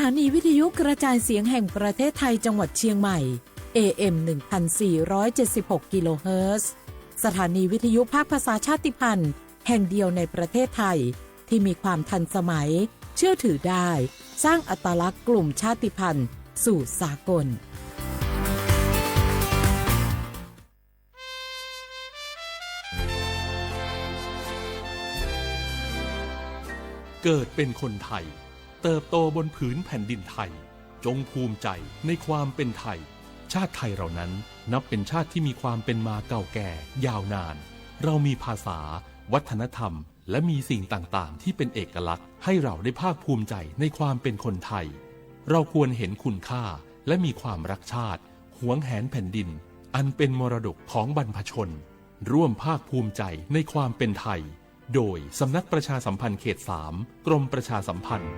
สถานีวิทยุกระจายเสียงแห่งประเทศไทยจังหวัดเชียงใหม่ เอ เอ็ม หนึ่งพันสี่ร้อยเจ็ดสิบหก กิโลเฮิรตซ์ สถานีวิทยุภาคภาษาชาติพันธุ์แห่งเดียวในประเทศไทย ที่มีความทันสมัย เชื่อถือได้ สร้างอัตลักษณ์กลุ่มชาติพันธุ์สู่สากล เกิดเป็นคนไทย เติบโตบนผืนแผ่นดินไทย จงภูมิใจในความเป็นไทย ชาติไทยเรานั้นนับเป็นชาติที่มีความเป็นมาเก่าแก่ยาวนาน เรามีภาษา วัฒนธรรม และมีสิ่งต่างๆ ที่เป็นเอกลักษณ์ ให้เราได้ภาคภูมิใจในความเป็นคนไทย เราควรเห็นคุณค่า และมีความรักชาติ หวงแหนแผ่นดิน อันเป็นมรดกของบรรพชน ร่วมภาคภูมิใจในความเป็นไทย โดยสำนักประชาสัมพันธ์เขตสาม กรมประชาสัมพันธ์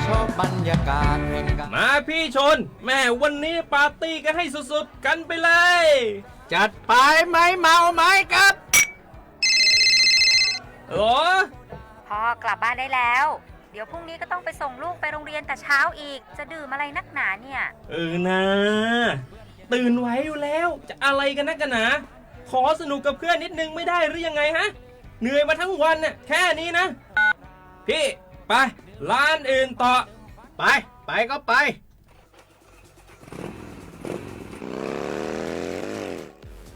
ชอบบรรยากาศ มาพี่ชน แม่วันนี้ปาร์ตี้กันให้สุดๆ กันไปเลย จัดไป ไม้เมาไม้กับ ฮัลโหล พ่อกลับบ้านได้แล้ว เดี๋ยวพรุ่งนี้ก็ต้องไปส่งลูกไปโรงเรียนแต่เช้าอีก จะดื่มอะไรนักหนาเนี่ย เออนะ ตื่นไหวอยู่แล้ว จะอะไรกันนักกันหนา ขอสนุกกับเพื่อนนิดนึงไม่ได้หรือยังไงฮะ เหนื่อยมาทั้งวันน่ะ แค่นี้นะ พี่ ไป ร้านอื่นต่อ ไป ไปก็ไป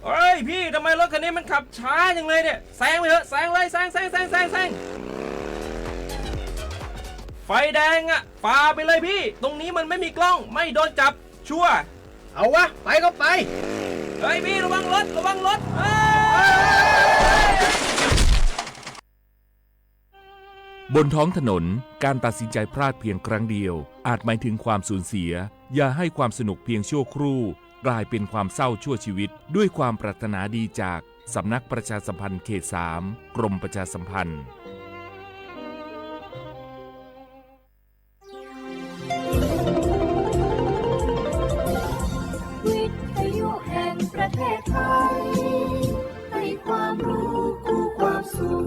เฮ้ยพี่ ทำไมรถคันนี้มันขับช้าจังเลยเนี่ย แซงไปเถอะ แซงเลย แซง แซง แซง แซง แซง ไฟแดงอะ ฝ่าไปเลยพี่ ตรงนี้มันไม่มีกล้อง ไม่โดนจับ ชัวร์ เอาวะ ไปก็ไป เฮ้ยพี่ ระวังรถ ระวังรถ เฮ้ย บนท้องถนน การตัดสินใจพลาดเพียงครั้งเดียว อาจหมายถึงความสูญเสีย อย่าให้ความสนุกเพียงชั่วครู่ กลายเป็นความเศร้าชั่วชีวิต ด้วยความปรารถนาดีจากสำนักประชาสัมพันธ์เขตสาม กรมประชาสัมพันธ์ วิทยุแห่งประเทศไทย ให้ความรู้คู่ความสุข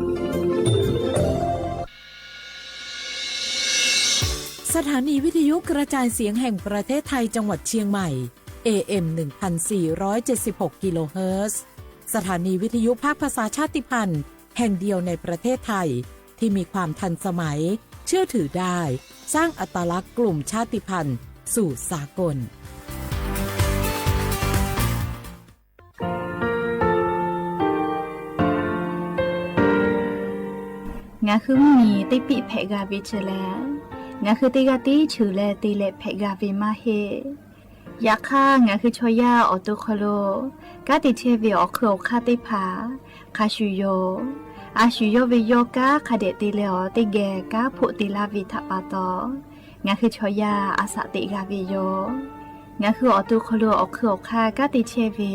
สถานีวิทยุกระจายเสียงแห่งประเทศไทยจังหวัดเชียงใหม่ เอ เอ็ม หนึ่งพันสี่ร้อยเจ็ดสิบหก กิโลเฮิรตซ์ สถานีวิทยุภาคภาษาชาติพันธุ์แห่งเดียวในประเทศไทย ที่มีความทันสมัย เชื่อถือได้ สร้างอัตลักษณ์กลุ่มชาติพันธุ์สู่สากล Ngaˬ hui mvuhˇ miˬ teˇ piˆ hpehꞈ g'a ve chi lehˬ, ngaˬ hui teˇ g'aˇ tiˉ cheuˬ leh te leh hpehꞈ g'a ve maˇ heˆ. Yaꞈ hk'aˇ, ngaˬ hui chaw yaˇ awˬ to hk'aw lo kanˉ te chehˇ ve awˬ hk'eun awˬ hk'aˇ teˇ hpaˍ hk'a shuˍ yoˬ. A shu yawˇ ve yawˇ kanˉ hk'a dehꞈ te leh awˬ teˇ geh kanˉ hpoˆ te laˇ ve htaꞈ pa taw, ngaˬ hui chaw yaˇ a shaꞈ teꞈ g'a ve yoˬ. Ngaˬ hui awˬ to hk'aw lo awˬ hk'eun awˬ hk'aˇ kanˉ te chehˇ ve,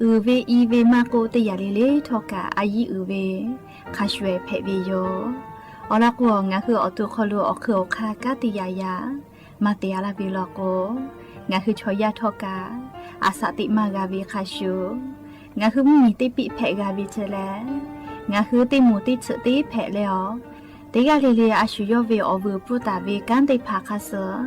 uiˍ ve i ve maˇ k'oˆ, teˇ yanˇ le le htawˇ kaꞈ a yiˉ uiˍ ve hk'a shuˍ hpehꞈ ve yoˬ. Awˬ lawn k'o, ngaˬ hui awˬ to hk'aw lo awˬ hk'eun awˬ hk'aˇ kanˉ te yaꞈ yaꞈ maˇ te a laˇ ve law k'o, ngaˬ hui chaw yaˇ htawˇ kaꞈ a shaꞈ teꞈ maˇ g'a ve hk'a shuˍ, ngaˬ hui mvuhˇ miˬ teˇ piˆ hpehꞈ g'a ve chi lehˬ, ngaˬ hui teˇ moˍ teˇ tsuhꞈ teˇ hpehꞈ leh awˬ, teˇ g'aˇ le le a shu yawˇ ve awˬ vuiˬ pfuhˇ taˍ ve kanˉ teˇ hpaˍ hk'a suh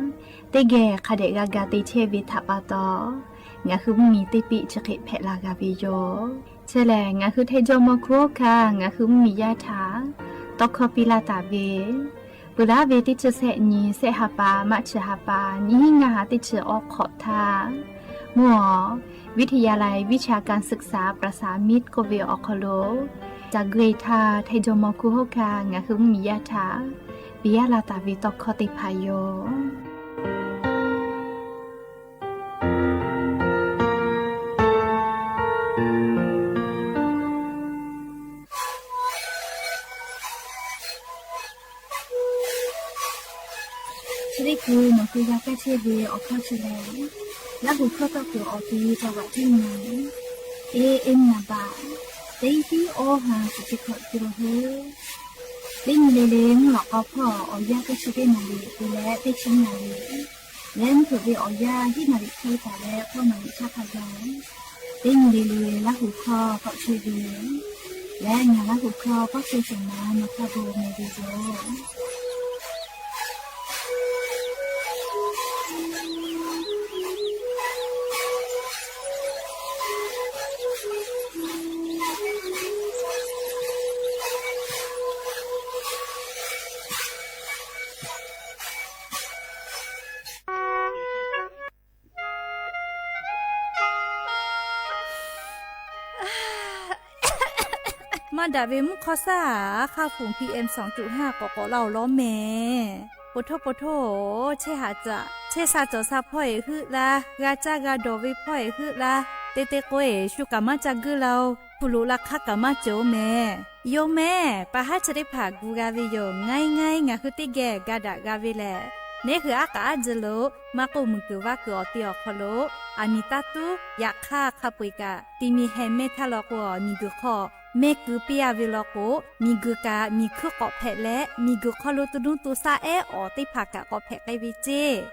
teˇ geh hk'a dehꞈ g'a ga te chehˇ ve htaꞈ pa taw, ngaˬ hui mvuhˇ miˬ teˇ piˆ chi hk'e hpehꞈ la g'a ve yoˬ. Chi lehˬ, ngaˬ hui hteˇ jawˇ mawˇ hkuˇ hkanˇ ngaˬ hui mvuhˇ miˬ yaˇ htaꞈ tawˇ hkawˇ piˇ laˇ taˍ ve, Uiˍ laˇ ve teˇ chi sehˆ nyi, sehˆ ha pa, maˇ chi ha pa, nyiˇ hinˉ ngaˇ ha teˇ chi awˬ hk'awꞈ htaˇ, mvuhˇ awˬ วิทยาลัยวิชาการศึกษาประสานมิตร k'oˆ ve awˬ hk'aw lo, caˬ gui htaˇ htaiˇ jawˇmawˇ hkunˉ hawˉ hkanˇ ngaˬ hui mvuhˇmiˬ yaˇ htaꞈ piˇ yaˇ la taˍ ve tawˇ hkawˇ teˇ hpaˍ yoˬ. Chi teˇ hkui nawˬ hui g'a kaˇ chehˇ ve awˬ hkawˇ chi lehˬ, Laˇ huˍ hkawˇ tawˇ kuiˬ awˬ ti จังหวัดที่หนึ่ง, A M นามบัตร teˇ hinˉ awˇ ha chi teˇ hkawꞈ te la hui. Teˇ nyi le le mvuhˇ lawꞈ k'aw hpawˇ awˬ yanˇ teˇ chi teˇ naˍ riˍ te leh teˇ chi naˍ riˍ, leh mvuhˇ hpeuꞈ ve awˬ yanˇ hiˉ naˍ riˍ hk'e taˍ leh k'awˇ naˍ riˍ chaˇ hk'a gaˬ, teˇ nyi le le Laˇ huˍ hkawˇ k'awꞈ chehˇ ve yoˬ. Leh ngaˬ Laˇ huˍ hkawˇ k'awˇ chehˇ shehˍ ma nawˬ htaꞈ bon meh ve yoˬ. Maˇ daꞈ ve mvuhˇ hk'awˇ saˉ, a hk'aˇ fuˍ P M สองจุดห้า k'awꞈ k'awꞈ laˇ-oˬ lawˉ mehˍ. Poˬ htoˇ poˬ htoˇ, chehˇ haꞈ caꞈ chehˇ sha cawˬ sha hpawˇ-eˬ heuˆ laˇ, g'a caˇ g'a dawˬ ve hpawˇ-eˬ heuˆ laˇ, te te k'o-eˬ shu kaꞈ maˇ ca guiˇ la-oˬ. Hpu loꞈ la hk'aˇ kaꞈ maˇ cawˬ-oˬ mehˍ. Yoˬ mehˍ, pa haˉ chi teˇ hpaˍ gu g'a ve yoˬ. Ngaˇ e ngaˇ e ngaˬ hui teˇ geh ga daꞈ g'a ve lehˬ, neˉ hui aˉ k'aꞈ aˉ jeh lo maˇ k'oˆ, muiˬ guiˬ vaˇ kuiˬ awˬ te awˬ hk'aw lo, aˬ miˍ taˇ tuˉ yaꞈ hk'aˇ hk'a peu-eˬ kaꞈ ti mi heh mehˇ htaˇ law k'o, miˬ guiˬ hk'aw mehˇ keu piˇ-a ve law k'o, miˬ guiˬ kaꞈ miˬ hkuiˇ k'awꞈ hpehꞈ leh miˬ guiˬ hk'aw lo to nuˇ to shaˆ ehˉ awˬ teˇ hpaˍ kaꞈ k'awꞈ hpehꞈ k'ai ve ceˇ.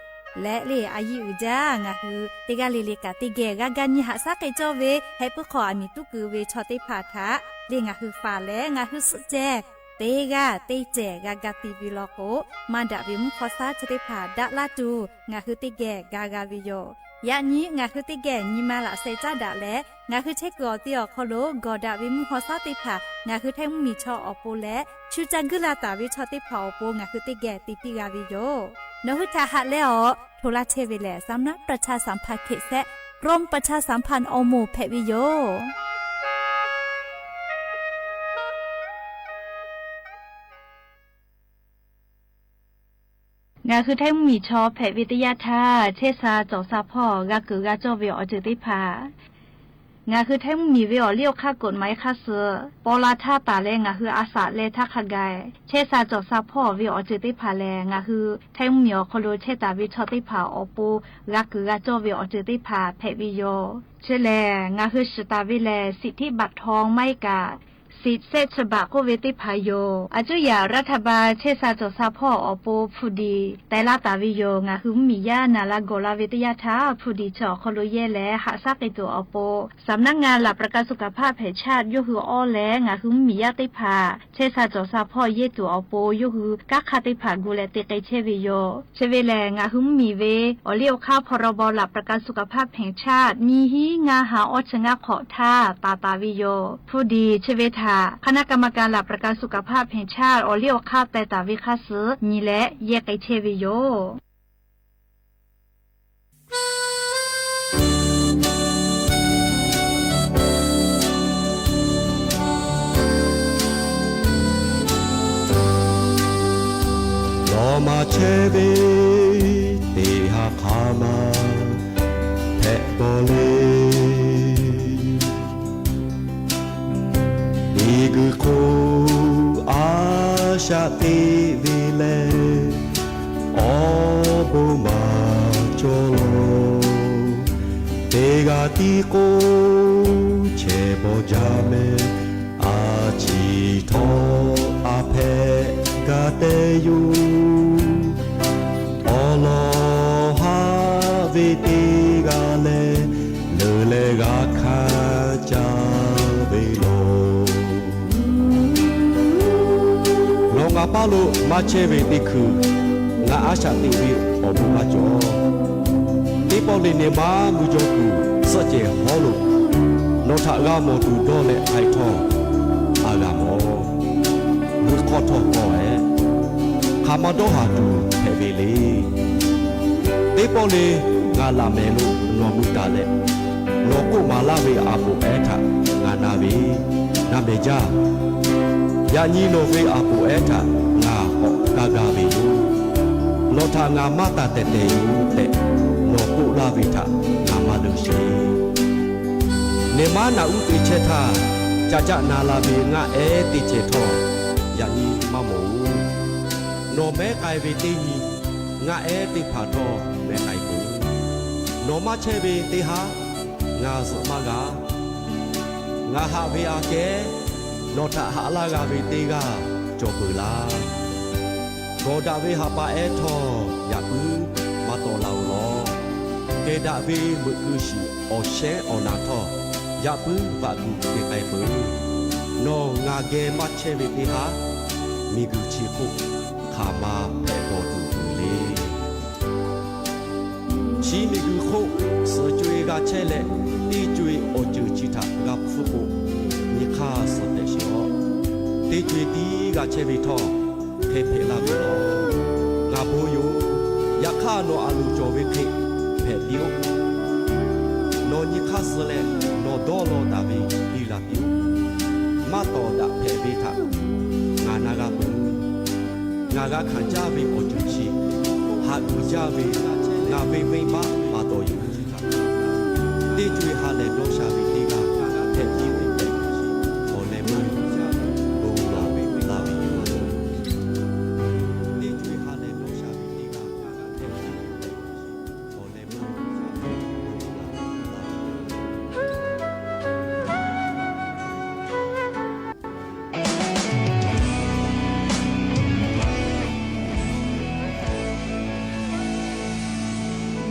Leh le a yiˇ uiˍ jaˇ, ngaˬ hui teˇ g'aˇ le le kaꞈ teˇ geh g'a ga nyi haꞈ shaˉ k'ai cawˇ ve, heh puiˉ hk'aw aˬ miˍ tuˉ keu ve chaw teˇ hpaˍ htaꞈ le ngaˬ hui faˍ leh ngaˬ hui suhˆ ceh teˇ g'aˇ teˇ cehˬ g'a ga ti ve law k'o, maˇ daꞈ ve mvuhˇ hk'awˇ saˉ chi teˇ hpaˍ daꞈ laˇ tuˬ ngaˬ hui teˇ geh ga g'a ve yoˬ. Yaꞈ nyi ngaˬ hui teˇ geh nyi ma laꞈ sheh caˉ daꞈ leh, ngaˬ hui chehˇ kuiˬ awˬ te awˬ hk'aw lo gawˬ daꞈ ve mvuhˇ hk'awˇ saˉ teˇ hpaˍ ngaˬ hui Htaiˇ mvuhˇmiˬ chaw awˬ pon leh, shu ca guiˇ la taˍ ve chaw teˇ hpaˍ awˬ pon ngaˬ hui teˇ geh te piˇ g'a ve yoˬ. Nawˬ hui htaꞈ haꞈ leh awˬ hto laˇ chehˇ ve lehˬ, สำนักประชาสัมพันธ์เขต แซะ กรมประชาสัมพันธ์ อม hpehꞈ ve yoˬ. Ngaˬ hui Htaiˇ mvuhˇmiˬ chaw hpehꞈ ve teˇ yanˇ htaˇ, chehˇ sha cawˬ sha hpawˇ g'a keunˍ g'a cawˇ ve awˬ ceuˬ teˇ hpaˍ, ngaˬ hui Htaiˇ mvuhˇmiˬ ve awˬ liˇ awˬ hk'aˇ กฎหมาย hk'aˇ suh paw la htaˇ taˍ leh ngaˬ hui a shaꞈ leh htaˇ hk'a gaˬ, chehˇ sha cawˬ sha hpawˇ ve awˬ ceuˬ teˇ hpaˍ lehˬ, ngaˬ hui Htaiˇ mvuhˇmiˬ awˬ hk'aw lo chehˇ taˍ ve chaw teˇ hpaˍ awˬ pon g'a keunˍ g'a cawˇ ve awˬ ceuˬ teˇ hpaˍ hpehꞈ ve yoˬ. Chi lehˬ, ngaˬ hui shiˍ taˍ ve lehˬ, สิทธิบัตรทอง maˇ heˆ kaꞈ สิทธิ์แสดงบัตร k'oˆ ve teˇ hpaˍ yoˬ. A cuˇ yaꞈ รัฐบาล chehˇ sha cawˬ sha hpawˇ awˬ pon ผู้ดี teh laˇ taˍ ve yoˬ. Ngaˬ hui mvuhˇmiˬ yaˇ naˍ la gawˬ la ve teˇ yanˇ htaˇ, ผู้ดี chi awˬ hk'aw lo yehˇ leh haꞈ shaˉ k'ai tuˬ awˬ pon, สำนักงานหลักประกันสุขภาพแห่งชาติ yawˇ hui awˇ leh ngaˬ hui mvuhˇmiˬ yaˇ teˇ hpaˍ chehˇ sha cawˬ sha hpawˇ yehˇ tuˬ awˬ pon yawˇ hui kanˉ hk'aˇ teˇ hpaˍ gu leh te k'ai chehˇ ve yoˬ. Chi ve lehˬ, ngaˬ hui mvuhˇmiˬ ve awˬ liˇ awˬ hk'aˇ พรบหลักประกันสุขภาพแห่งชาติ nyiˇ hinˉ ngaˇ ha awˇ chi ngaˇ hk'awꞈ htaˇ taˍ taˍ ve yoˬ. ผู้ดี chi ve htaꞈ คณะกรรมการหลักประกันสุขภาพแห่งชาติ awˬ liˇ awˬ hk'aˇ teh taˍ ve hk'aˇ suh nyi leh yehˇ k'ai chehˇ ve yoˬ. Nawˬ maˍ chehˇ ve teˇ ha hk'aˬ ma hpehꞈ bawˬ le. Miˬguiˬ hk'oˆ a shaꞈ teꞈ ve leh, awˬ bon maˍ cawˇ lawˬ. Teˇ g'aˇ tiˉ k'o chehˇ bawˬ jaˇ mehˍ, a ciˍ htawˇ a hpehꞈ g'a te yoˬ. Awˬ lawn haˉ ve teˇ g'aˇ leh, leuˬ leh g'a hkanˇ caˇ ve yoˬ. Nawˬ ngaˬ paˇ lo maˇ chehˇ ve teˇ hkui, ngaˬ a shaꞈ teꞈ ve awˬ bon maˇ cawˬ. Teˇ pawˆ le ne maˇ mui jaw kuiˬ suhˆ cehˬ hawˉ lo nawˬ htaꞈ g'a mawˬ tuˬ dawˇ leh k'ai htawˇ, a g'a mawˬ. G'uiˬ hk'aw htawˇ kawˆ-ehˍ. ha maˇ dawˇ haˍ tuˬ hpehꞈ ve le. Teˇ pawˆ le, ngaˬ laꞈ mehˍ lo nawˬ mui taˍ leh, nawˬ k'oˆ maˍ laˇ ve a poˍ ehˉ htaꞈ ngaˬ na ve, na mehˍ jaˇ. Yaꞈ nyi nawˬ ve a poˍ ehˉ htaꞈ ngaˬ k'awꞈ kaˇ gaˇ ve yoˬ. Nawˬ htaꞈ ngaˬ maˇ taˍ tehˬ tehˬ yoˬ tehꞈ nawˬ k'oˆ laˇ ve htaꞈ ngaˬ maˇ leuˬ sheˍ. Nehˬ maˉ naꞈ uˉ te chehˇ htaˇ, ca caˆ na la ve ngaˆ ehˉ teˇ ceh htawˇ, yaꞈ nyi maˇ mawˬ-oˬ. Nawˬ mehˉ k'ai ve teˇ nyi, ngaˆ ehˉ teˇ hpaˍ htawˇ mehˉ k'ai peuˬ. Nawˬ maˇ chehˇ ve teˇ haˉ, ngaˬ zuhꞈ maˇ g'a. Ngaˬ haꞈ ve aꞈ kehˉ, nawˬ htaꞈ haꞈ laˇ g'a ve teˇ g'aˇ cawˬ peuˬ laˇ. Gawˬ daꞈ ve ha pa ehˉ htawˇ yaꞈ puiˉ maˇ tawˆ la-oˬ law. Kehˬ daꞈ ve meuꞈ keu shiˍ awˬ shehnˉ awˬ naˍ htawˇ, yaꞈ puiˉ vaꞈ kuˬ te k'ai peuˬ. Nawˬ ngaˬ geh maˇ chehˇ ve teˇ haˉ, miˬguiˬ chi hk'oˆ hk'aˬ ma hpehꞈ bawˬ tuˬ uiˍ le. Chi miˬguiˬ hk'oˆ suhˍ co-e g'a chehˇ leh, teˇ co-e awˬ ceuˬ chi htaꞈ g'a hpfuhˇ k'o, nyi hk'aˇ suh tehꞈ sheˍ-oꞈ. Teˇ co-e tiˉ g'a chehˇ ve htawˇ, hk'e hpehꞈ laˇ ve yoˬ. Ngaˬ bon yoˬ. Yaꞈ hk'aˇ nawˬ a loˍ cawˬ ve hk'e hpehꞈ piˇ-oˆ. Nawˬ nyi hk'aˇ suh leh nawˬ dawˇ law taˍ ve piˇ la piˇ-oˆ. Maˇ tawˍ daꞈ hpehꞈ ve htaꞈ ngaˬ na g'a peuˬ. Ngaˬ g'a hkanˍ jaˇ ve awˬ ceuˬ chi, haꞈ kuiˬ jaˇ ve ngaˬ ve venˇ baˆ pa taw yoˬ. Teˇ co-e ha lehˬ dawˇ sha ve teˇ g'aˇ hpehꞈ piˇ-oˆ tehꞈ, awˬ leh meuˇ bon lawˬ laˇ ve yoˬ. Teˇ co-e ha lehˬ dawˇ sha ve teˇ g'aˇ hpehꞈ piˇ-oˆ tehꞈ, awˬ leh meuˇ bon lawˬ laˇ ve yoˬ.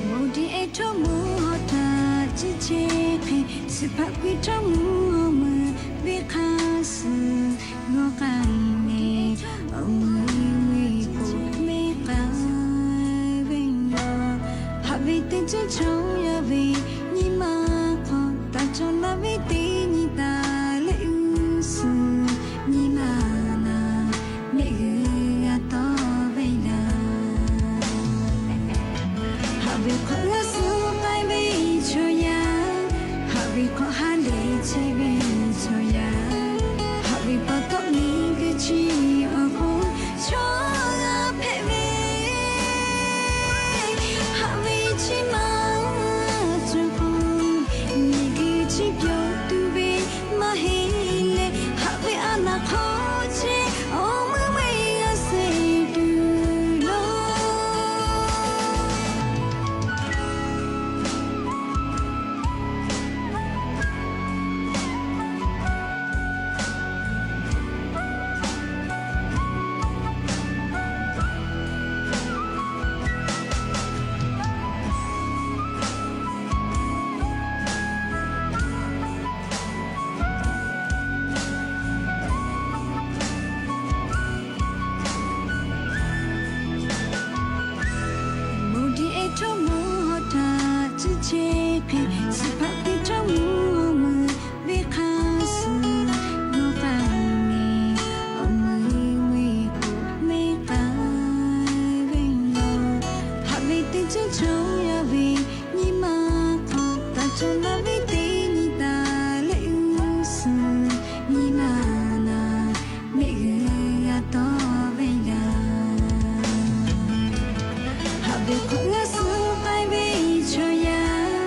Mawˬ diꞈ ehˉ htawˇ mvuhˇ hawˉ htaꞈ ciˇ chehˇ hk'e, suhˍ hpaꞈ piˇ htawˇ mvuhˇ meuꞈ venˇ hk'aˇ suh g'awˇ k'ai leh, awˬ meuꞈ ve k'o venˇ k'ai ve yoˬ. Haꞈ ve teˇ ceuˬ chaw yaˇ ve nyi ma hk'aw, taˍ cawˬ laˇ ve teˇ nyi taˍ leh uˉ suhˍ nyi ma naˍ, mehˆ g'uiˬ g'a tawˇ ve laˇ. Haꞈ ve hk'awꞈ g'a suh k'ai ve chaw yaˇ, haꞈ ve hk'awꞈ ha lehˬ chehˇ ve chaw yaˇ, haꞈ ve pa taw miˬguiˬ chi awˬ hk'oˆ chaw g'a hpehꞈ ve, haꞈ ve chi ma cawˬ k'o, miˬguiˬ chi pyawˬ tuˬ ve maˇ heˆ leh, haꞈ ve a naˍ hk'aw chehˇ awˬ meuˇ ve g'a suh tuˬ loˬ. Mawˬ diꞈ ehˉ htawˇ mvuhˇ hawˉ htaꞈ ciˇ chehˇ hk'e, suhˍ hpaꞈ piˇ htawˇ mvuhˇ meuꞈ venˇ hk'aˇ suh g'awˇ k'ai leh, awˬ meuꞈ ve k'o venˇ k'ai ve yoˬ. Haꞈ ve teˇ ceuˬ chaw yaˇ ve nyi ma hk'aw, taˍ cawˬ laˇ ve teˇ nyi taˍ leh uˉ suhˍ nyi ma naˍ, mehˆ g'uiˬ g'a tawˇ ve yaˇ. Haꞈ ve hk'awꞈ g'a suh k'ai ve chaw yaˇ,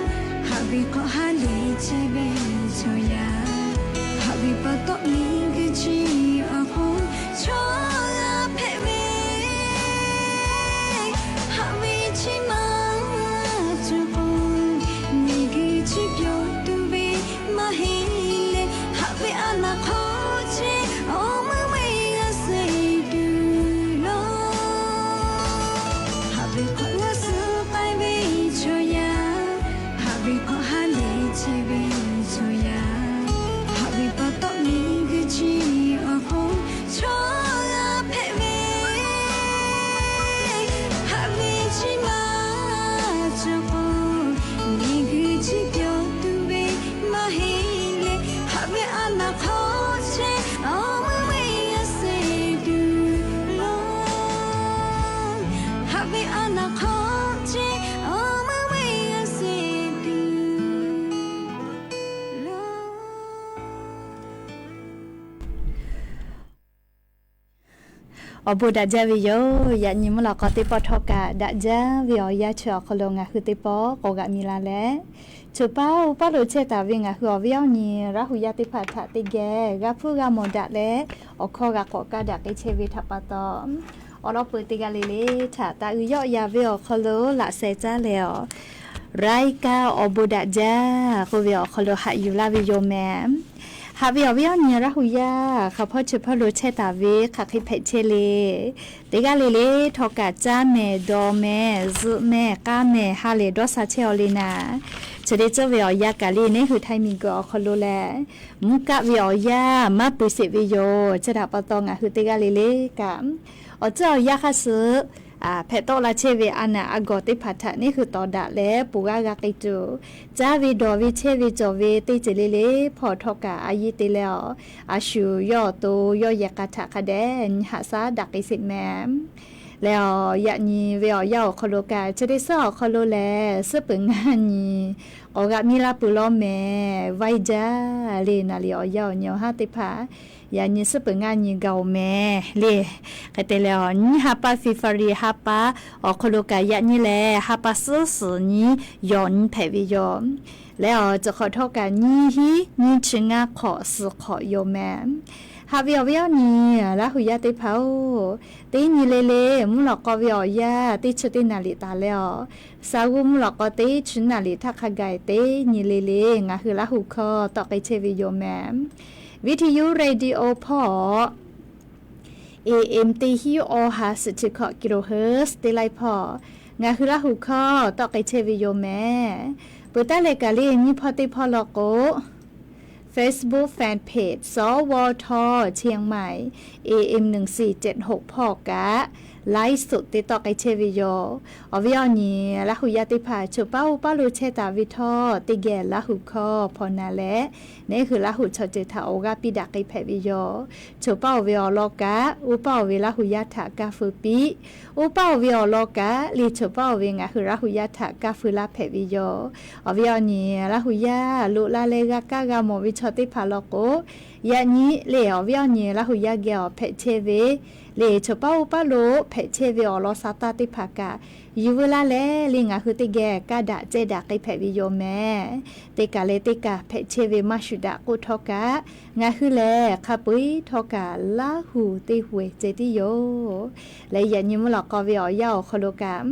haꞈ ve hk'awꞈ ha lehˬ chehˇ ve chaw yaˇ, haꞈ ve pa taw miˬguiˬ chi awˬ hk'oˆ chaw g'a hpehꞈ ve, haꞈ ve chi ma cawˬ k'o, miˬguiˬ chi pyawˬ tuˬ ve maˇ heˆ leh, haꞈ ve a naˍ hk'aw chehˇ awˬ meuˇ ve g'a suh tuˬ loˬ. Haꞈ ve hk'awꞈ g'a suh k'ai ve chaw yaˇ, haꞈ ve hk'awꞈ ha lehˬ chehˇ ve Awˬ bon daꞈ jaˇ ve yoˬ. Yaꞈ nyi mvuhˇ lawꞈ k'aw teˇ pawˆ htawˇ kaꞈ daꞈ jaˇ ve awˬ yanˇ chi awˬ hk'aw lo ngaˬ hui teˇ pawˆ k'awꞈ g'aꞈ mi la leh, choˬ paˉ uˉ paˉ lo chehˇ taˍ ve ngaˬ hui awˬ viˉ awˬ nyi Laˇ hu yaˇ teˇ hpaˍ htaꞈ teˇ geh g'a hpuˇ g'a mawˬ daꞈ leh, awˬ hkawˇ g'a k'awꞈ kaˇ daꞈ k'ai chehˇ ve htaꞈ pa taw, awˬ lawn peuˬ teˇ g'aˇ le le htaꞈ taˇ uiˍ yawˆ yan ve awˬ hk'aw lo laꞈ sheh caˇ leh awˬ รายการ awˬ bon daꞈ jaˇ k'oˆ ve awˬ hk'aw lo haꞈ yuˬ laˇ ve yoˬ mehˍ. Haꞈ ve awˬ viˉ awˬ nyi Laˇ hu yaˇ hk'a hpawˇ chi hpawˇ lo chehˇ taˍ ve hk'aˬ hk'e hpehꞈ chehˇ le. Teˇ g'aˇ le le htawˇ kaꞈ caˇ mehˍ, dawˬ mehˍ, zuhꞈ mehˍ, k'aˇ mehˍ, ha lehˬ dawˇ sha chehˇ aw le naˍ, chi teˇ ceuˬ ve awˬ yanˇ kaꞈ le neˇ hui Htaiˇ miˬguiˬ awˬ hk'aw lo lehˬ, mvuhˇ kaˆ ve awˬ yanˇ maˇ pui sheˍ ve yoˬ. Chi htaꞈ pa taw ngaˬ hui teˇ g'aˇ le le kaꞈ, awˬ ceuˬ awˬ yanˇ hk'aˇ suh hpehꞈ tawˆ la chehˇ ve a naˬ a gawˬ teˇ hpaˍ htaꞈ neˇ hui tawˍ daꞈ leh ponˬ g'aˇ g'a k'ai tuˬ, caˇ ve dawˬ ve chehˇ ve cawˬ ve teˇ ceuˬ le le hpawˇ htawˇ kaꞈ a yiˇ te leh awˬ, a shu yawˇ awˬ to yawˇ yehˬ k'a htaꞈ hk'a dehꞈ nyi haꞈ shaˉ daꞈ k'ai sheˍ mehˍ. Leh awˬ, yaꞈ nyi ve awˬ yanˇ awˬ hk'aw lo kaꞈ, chi teˇ suhˉ awˬ hk'aw lo lehˬ, suhˉ peuˬ ngaˇ nyi k'awꞈ g'aꞈ mi la peuˬ law mehˍ. Vaiˇ jaˇ le naˍ liˍ awˬ yanˇ awˬ nyi awˬ haˉ teˇ hpaˍ, yaꞈ nyi suhˉ peuˬ ngaˇ nyi gaˬ oˬ mehˍ le. Hk'e te leh awˬ, nyiˇ ha pa February ha pa awˬ hk'aw lo kaꞈ yaꞈ nyi lehˬ, ha pa suhˉ suhˍ nyi yawˬ nyi hpehꞈ ve yoˬ. Leh awˬ, ceuˬ hk'awꞈ htawˇ kaꞈ nyiˇ hinˉ nyiˇ chi ngaˇ hk'awꞈ suhˍ hk'awꞈ yoˬ mehˍ. Haꞈ ve awˬ viˉ awˬ nyi Laˇ hu yaˇ teˇ hpaˍ-oˬ, teˇ nyi le le mvuhˇ lawꞈ k'aw ve awˬ yanˇ teˇ chi teˇ naˍ liˍ taˍ leh awˬ, sa g'uˇ mvuhˇ lawꞈ k'aw teˇ chi naˍ liˍ htaˇ hk'a gaˬ teˇ nyi le le ngaˬ hui Laˇ hu hkawˇ tawˆ k'ai chehˇ ve yoˬ mehˍ. Viˇ hti yuˇ radio hpawˇ AM teˇ hinˉ awˬ ha suhˍ chi hkawꞈ kilohertz teˇ laiˉ hpawˇ ngaˬ hui Laˇ hu hkawˇ tawˆ k'ai chehˇ ve yoˬ mehˍ. Peuˬ taˉ leh kaꞈ le nyiˇ hpawˇ teˇ hpawˇ law k'o, Facebook fan page สวท เชียงใหม่ AM หนึ่งสี่เจ็ดหก hpawˇ kaꞈ ไลฟ์สด te tawˆ k'ai chehˇ ve yoˬ. Awˬ viˉ awˬ nyi Laˇ hu yaˇ teˇ hpaˍ choˬ paˉ uˉ paˉ lo chehˇ taˍ ve htawˇ, teˇ geh Laˇ hu hkawˇ hpawnˬ na leh, neˇ hui Laˇ hu chaw ceuˬ htaꞈ awˬ g'aˇ piˇ daꞈ k'ai hpehꞈ ve yoˬ. Choˬ paˉ oˬ ve awˬ lawn kaꞈ, uˉ paˉ oˬ ve Laˇ hu yaˇ htaꞈ kaˇ feu piˇ. Uˉ paˉ oˬ ve awˬ lawn kaꞈ le, choˬ paˉ oˬ ve ngaˬ hui Laˇ hu yaˇ htaꞈ kaˇ feu laˇ hpehꞈ ve yoˬ. Awˬ viˉ awˬ nyi Laˇ hu yaˇ loꞈ la leh g'a kaˇ g'a mawˬ ve chaw teˇ hpaˍ law k'o, yaꞈ nyi le awˬ viˉ awˬ nyi Laˇ hu yaˇ geh awˬ hpehꞈ chehˇ ve le, choˬ paˉ uˉ paˉ lo hpehꞈ chehˇ ve awˬ lawn sa taˇ teˇ hpaˍ kaꞈ, yuˬ veu laˇ leh le ngaˬ hui teˇ geh kaˇ daꞈ ceh daꞈ k'ai hpehꞈ ve yoˬ mehˍ. Teˇ kaˬ leh teˇ kaˬ hpehꞈ chehˇ ve maˇ shuˍ daꞈ k'oˆ htawˇ kaꞈ, ngaˬ hui lehˬ hk'a peu-eˬ htawˇ kaꞈ Laˇ hu teˇ hu-eˬ ceh tiˉ yoˬ. Leh yaꞈ nyi mvuhˇ lawꞈ k'aw ve awˬ yanˇ awˬ hk'aw lo kaꞈ,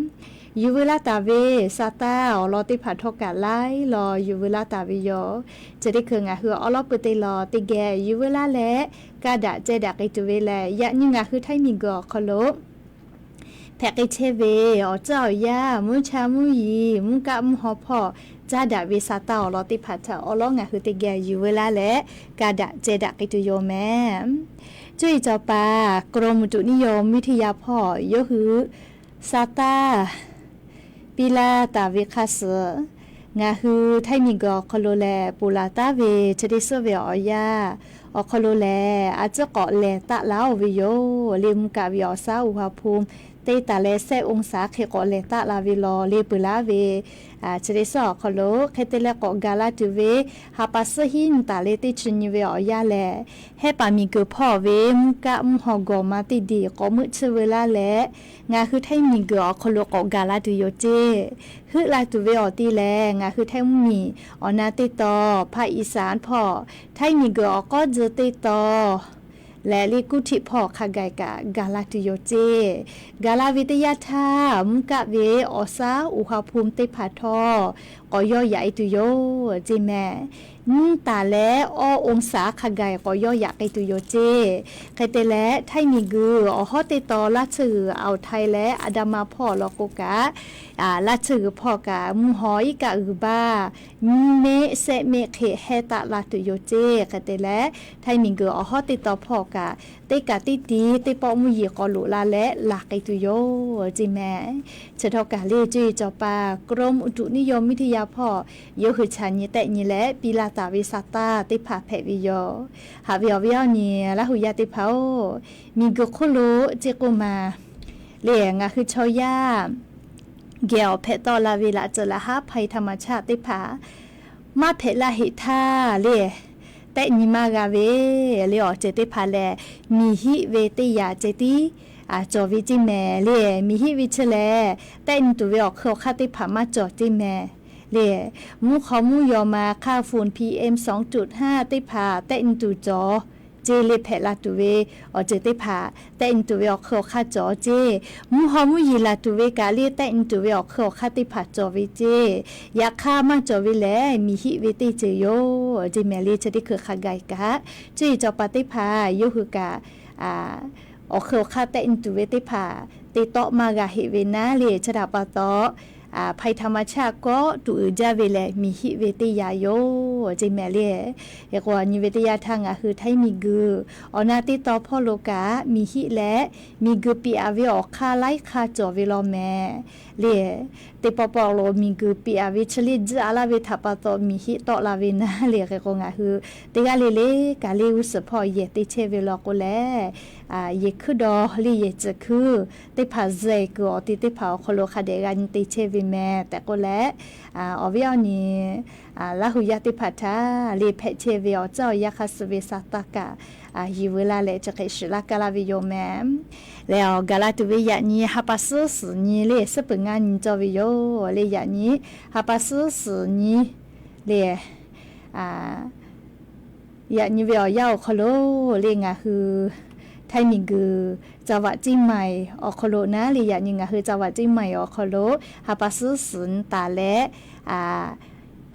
yuˬ veu laˇ taˍ ve sa taˇ awˬ lawn teˇ hpaˍ htawˇ kaꞈ laiˉ law yuˬ veu laˇ taˍ ve yoˬ. Chi teˇ hkui ngaˬ hui awˉ lawˉ pui teˇ law teˇ geh yuˬ veu laˇ leh, kaˇ daꞈ ceh daꞈ k'ai tuˬ ve lehˬ, yaꞈ nyi ngaˬ hui Htaiˇ miˬguiˬ awˬ hk'aw lo hpehꞈ k'ai chehˇ ve awˬ ceuˬ awˬ yanˇ, mvuhˇ cha mvuhˇ yiˍ, mvuhˇ kaˆ mvuhˇ haw hpawˇ caˇ daꞈ ve sa taˇ awˬ lawn teˇ hpaˍ htaꞈ awˉ lawˉ ngaˬ hui teˇ geh yuˬ veu laˇ leh, kaˇ daꞈ ceh daꞈ k'ai tuˬ yoˬ mehˍ. Cuˇ yiˍ cawˬ paˍ กรมอุตุนิยมวิทยา hpawˇ yawˇ hui sa taˇ piˇ laˇ taˍ ve hk'a suhˍ, ngaˬ hui Htaiˇ miˬguiˬ awˬ hk'aw lo lehˬ, ponˬ laˬ taˉ ve chi teˇ suhˉ ve awˬ yanˇ awˬ hk'aw lo lehˬ, a tcuhˉ k'awꞈ lehˬ taˆ la-oˬ ve yoˬ. Le mvuhˇ kaˆ ve awˬ shaˉ อุณหภูมิ teˇ taˍ leh แสนองศา hk'e k'awꞈ lehˬ taˆ la ve law le peuˬ laˇ ve chi teˇ suhˉ awˬ hk'aw lo hk'e te leh k'awꞈ gaˬ la tuˬ ve, ha pa suhˉ hiˉ nyi taˍ leh teˇ chi nyi ve awˬ yanˇ lehˬ, hehˉ paˍ miˬguiˬ hpawˇ ve mvuhˇ kaˆ mvuhˇ haw gawˬ ma teˇ diˬ k'awꞈ meuˆ tsuhˇ veu laˇ leh, ngaˬ hui Htaiˇ miˬguiˬ awˬ hk'aw lo k'awꞈ gaˬ la tuˬ yoˬ ceˇ. Heuˆ la tuˬ ve awˬ ti lehˬ, ngaˬ hui Htaiˇ mvuhˇmiˬ awˬ na teˇ taw, ภาคอีสาน hpawˇ, Htaiˇ miˬguiˬ awˬ k'awˉ tcuh teˇ taw leh le กรุงเทพ hpawˇ hk'a gaˬ kaꞈ gaˬ la tuˬ yoˬ ceˇ. Gaˬ la ve teˇ yanˇ htaˇ, mvuhˇ kaˆ ve awˬ shaˉ อุณหภูมิ teˇ hpaˍ htawˇ k'awꞈ yawˇ yaꞈ-e tuˬ yoˬ ceˇ mehˍ. Nyiˇ taˍ leh awˇ องศา hk'a gaˬ k'awꞈ yawˇ yaꞈ k'ai tuˬ yoˬ ceˇ. Hk'e te leh, Htaiˇ miˬguiˬ awˬ hawˉ teˇ taw laˇ tsuhˇ g'uiˬ อ่าวไทย leh อันดามัน hpawˇ awˬ lawn k'o kaꞈ, laˇ tsuhˇ g'uiˬ hpawˇ kaꞈ mvuhˇ haw iˉ kaˆ g'uiˬ baˇ nyiˇ meˆ shehˆ meˆ hk'e hehˉ taˆ la tuˬ yoˬ ceˇ. Hk'e te leh, Htaiˇ miˬguiˬ awˬ hawˉ teˇ taw hpawˇ kaꞈ, teˇ kaꞈ teˇ tiˉ teˇ pawˆ mvuhˇ yeˬ k'awꞈ loꞈ la leh laˬ k'ai tuˬ yoˬ ceˇ mehˍ. Chi htawˇ kaꞈ le cuˇ yiˍ cawˬ paˍ กรมอุตุนิยมวิทยา hpawˇ yawˇ hui chaꞈ nyi tehˆ nyi leh piˇ laˇ taˍ ve sa taˇ teˇ hpaˍ hpehꞈ ve yoˬ. Haꞈ ve awˬ viˉ awˬ nyi Laˇ hu yaˇ teˇ hpaˍ-oˬ, miˬguiˬ hk'oˆ lo ceˇ k'oˆ maˬ le ngaˬ hui chaw yaˇ geh awˬ hpehꞈ tawˆ la ve laꞈ ceuˬ laꞈ haˉ ภัยธรรมชาติ teˇ hpaˍ maˇ hpehꞈ laˇ heˆ htaˇ le, tehˆ nyi maˇ g'a ve le awˬ ceuˬ teˇ hpaˍ lehˬ, miˬ hiˆ ve teˇ yanˇ ceh tiˉ cawˬ ve ceˇ mehˍ le. Miˬ hiˆ ve chi lehˬ, tehˆ nyi tuˬ ve awˬ hk'eun awˬ hk'aˇ teˇ hpaˍ maˇ cawˬ ceˇ mehˍ le. Mvuhˇ hk'aw mvuhˇ yaw ma hk'aˇ ฝุ่น PM สองจุดห้า teˇ hpaˍ tehˆ nyi tuˬ cawˬ ceˇ le. Hpehꞈ la tuˬ ve awˬ ceuˬ teˇ hpaˍ tehˆ nyi tuˬ ve awˬ hk'eun awˬ hk'aˇ cawˬ ceˇ. Mvuhˇ hk'aw mvuhˇ yeˬ laˬ tuˬ ve kaꞈ le, tehˆ nyi tuˬ ve awˬ hk'eun awˬ hk'aˇ teˇ hpaˍ cawˬ ve ceˇ. Yaꞈ hk'aˇ maˇ cawˬ ve lehˬ, miˬ hiˆ ve teˇ ceuˬ yoˬ ceˇ mehˍ le. Chi teˇ hkui hk'a gaˬ kaꞈ, cuˇ yiˍ cawˬ paˍ teˇ hpaˍ yawˇ hui kaꞈ awˬ hk'eun awˬ hk'aˇ tehˆ nyi tuˬ ve teˇ hpaˍ te tawˆ maˇ g'a heˆ ve naˉ le. Chi htaꞈ pa taw, ภัยธรรมชาติ kawˆ tuˬ uiˍ jaˇ ve lehˬ, miˬ hiˆ ve teˇ yanˇ yoˬ ceˇ mehˍ le. Hk'e k'o, nyi ve teˇ yanˇ htaˇ ngaˬ hui Htaiˇ miˬguiˬ awˬ na teˇ tawn hpawˇ lo kaꞈ miˬ hiˆ leh miˬguiˬ piꞈ aˍ ve awˬ hk'aˇ laiˉ hk'aˇ cawˬ ve law mehˍ le. Teˇ pawˆ pawˆ lo miˬguiˬ piꞈ aˍ ve chi le tzuhˆ a laˇ ve htaꞈ pa taw, miˬ hiˆ tawˆ la ve naˉ le. Hk'e k'o, ngaˬ hui teˇ g'aˇ le le kaꞈ le g'uˇ suhˍ hpawˇ yehˬ te chehˇ ve law k'o lehˬ, yehˬ hkuiˉ daw le yehˬ tcuhˍ hkuiˉ teˇ hpaˍ zuhꞈ kuiˬ awˬ te teˇ hpaˍ awˬ hk'aw lo hk'a dehꞈ g'a nyi te chehˇ ve mehˍ tehꞈ k'oˆ leh, awˬ viˉ awˬ nyi Laˇ hu yaˇ teˇ hpaˍ htaꞈ le hpehꞈ chehˇ ve awˬ caˇ awˬ yanˇ hk'a suh ve sa taˇ kaꞈ, yiˬ veu laˇ leh chi hk'e shiˍ laˇ kaˇ laˇ ve yoˬ mehˍ. Leh awˬ gaˬ la tuˬ ve yaꞈ nyi ha pa suhˉ suhˍ nyi le suhˉ peuˬ ngaˇ nyi cawˇ ve yoˬ le. Yaꞈ nyi ha pa suhˉ suhˍ nyi le, yaꞈ nyi ve awˬ yanˇ awˬ hk'aw lo le ngaˬ hui Htaiˇ miˬguiˬ จังหวัดเชียงใหม่ awˬ hk'aw lo naˉ le. Yaꞈ nyi ngaˬ hui จังหวัดเชียงใหม่ awˬ hk'aw lo ha pa suhˉ suhˍ nyi taˍ leh,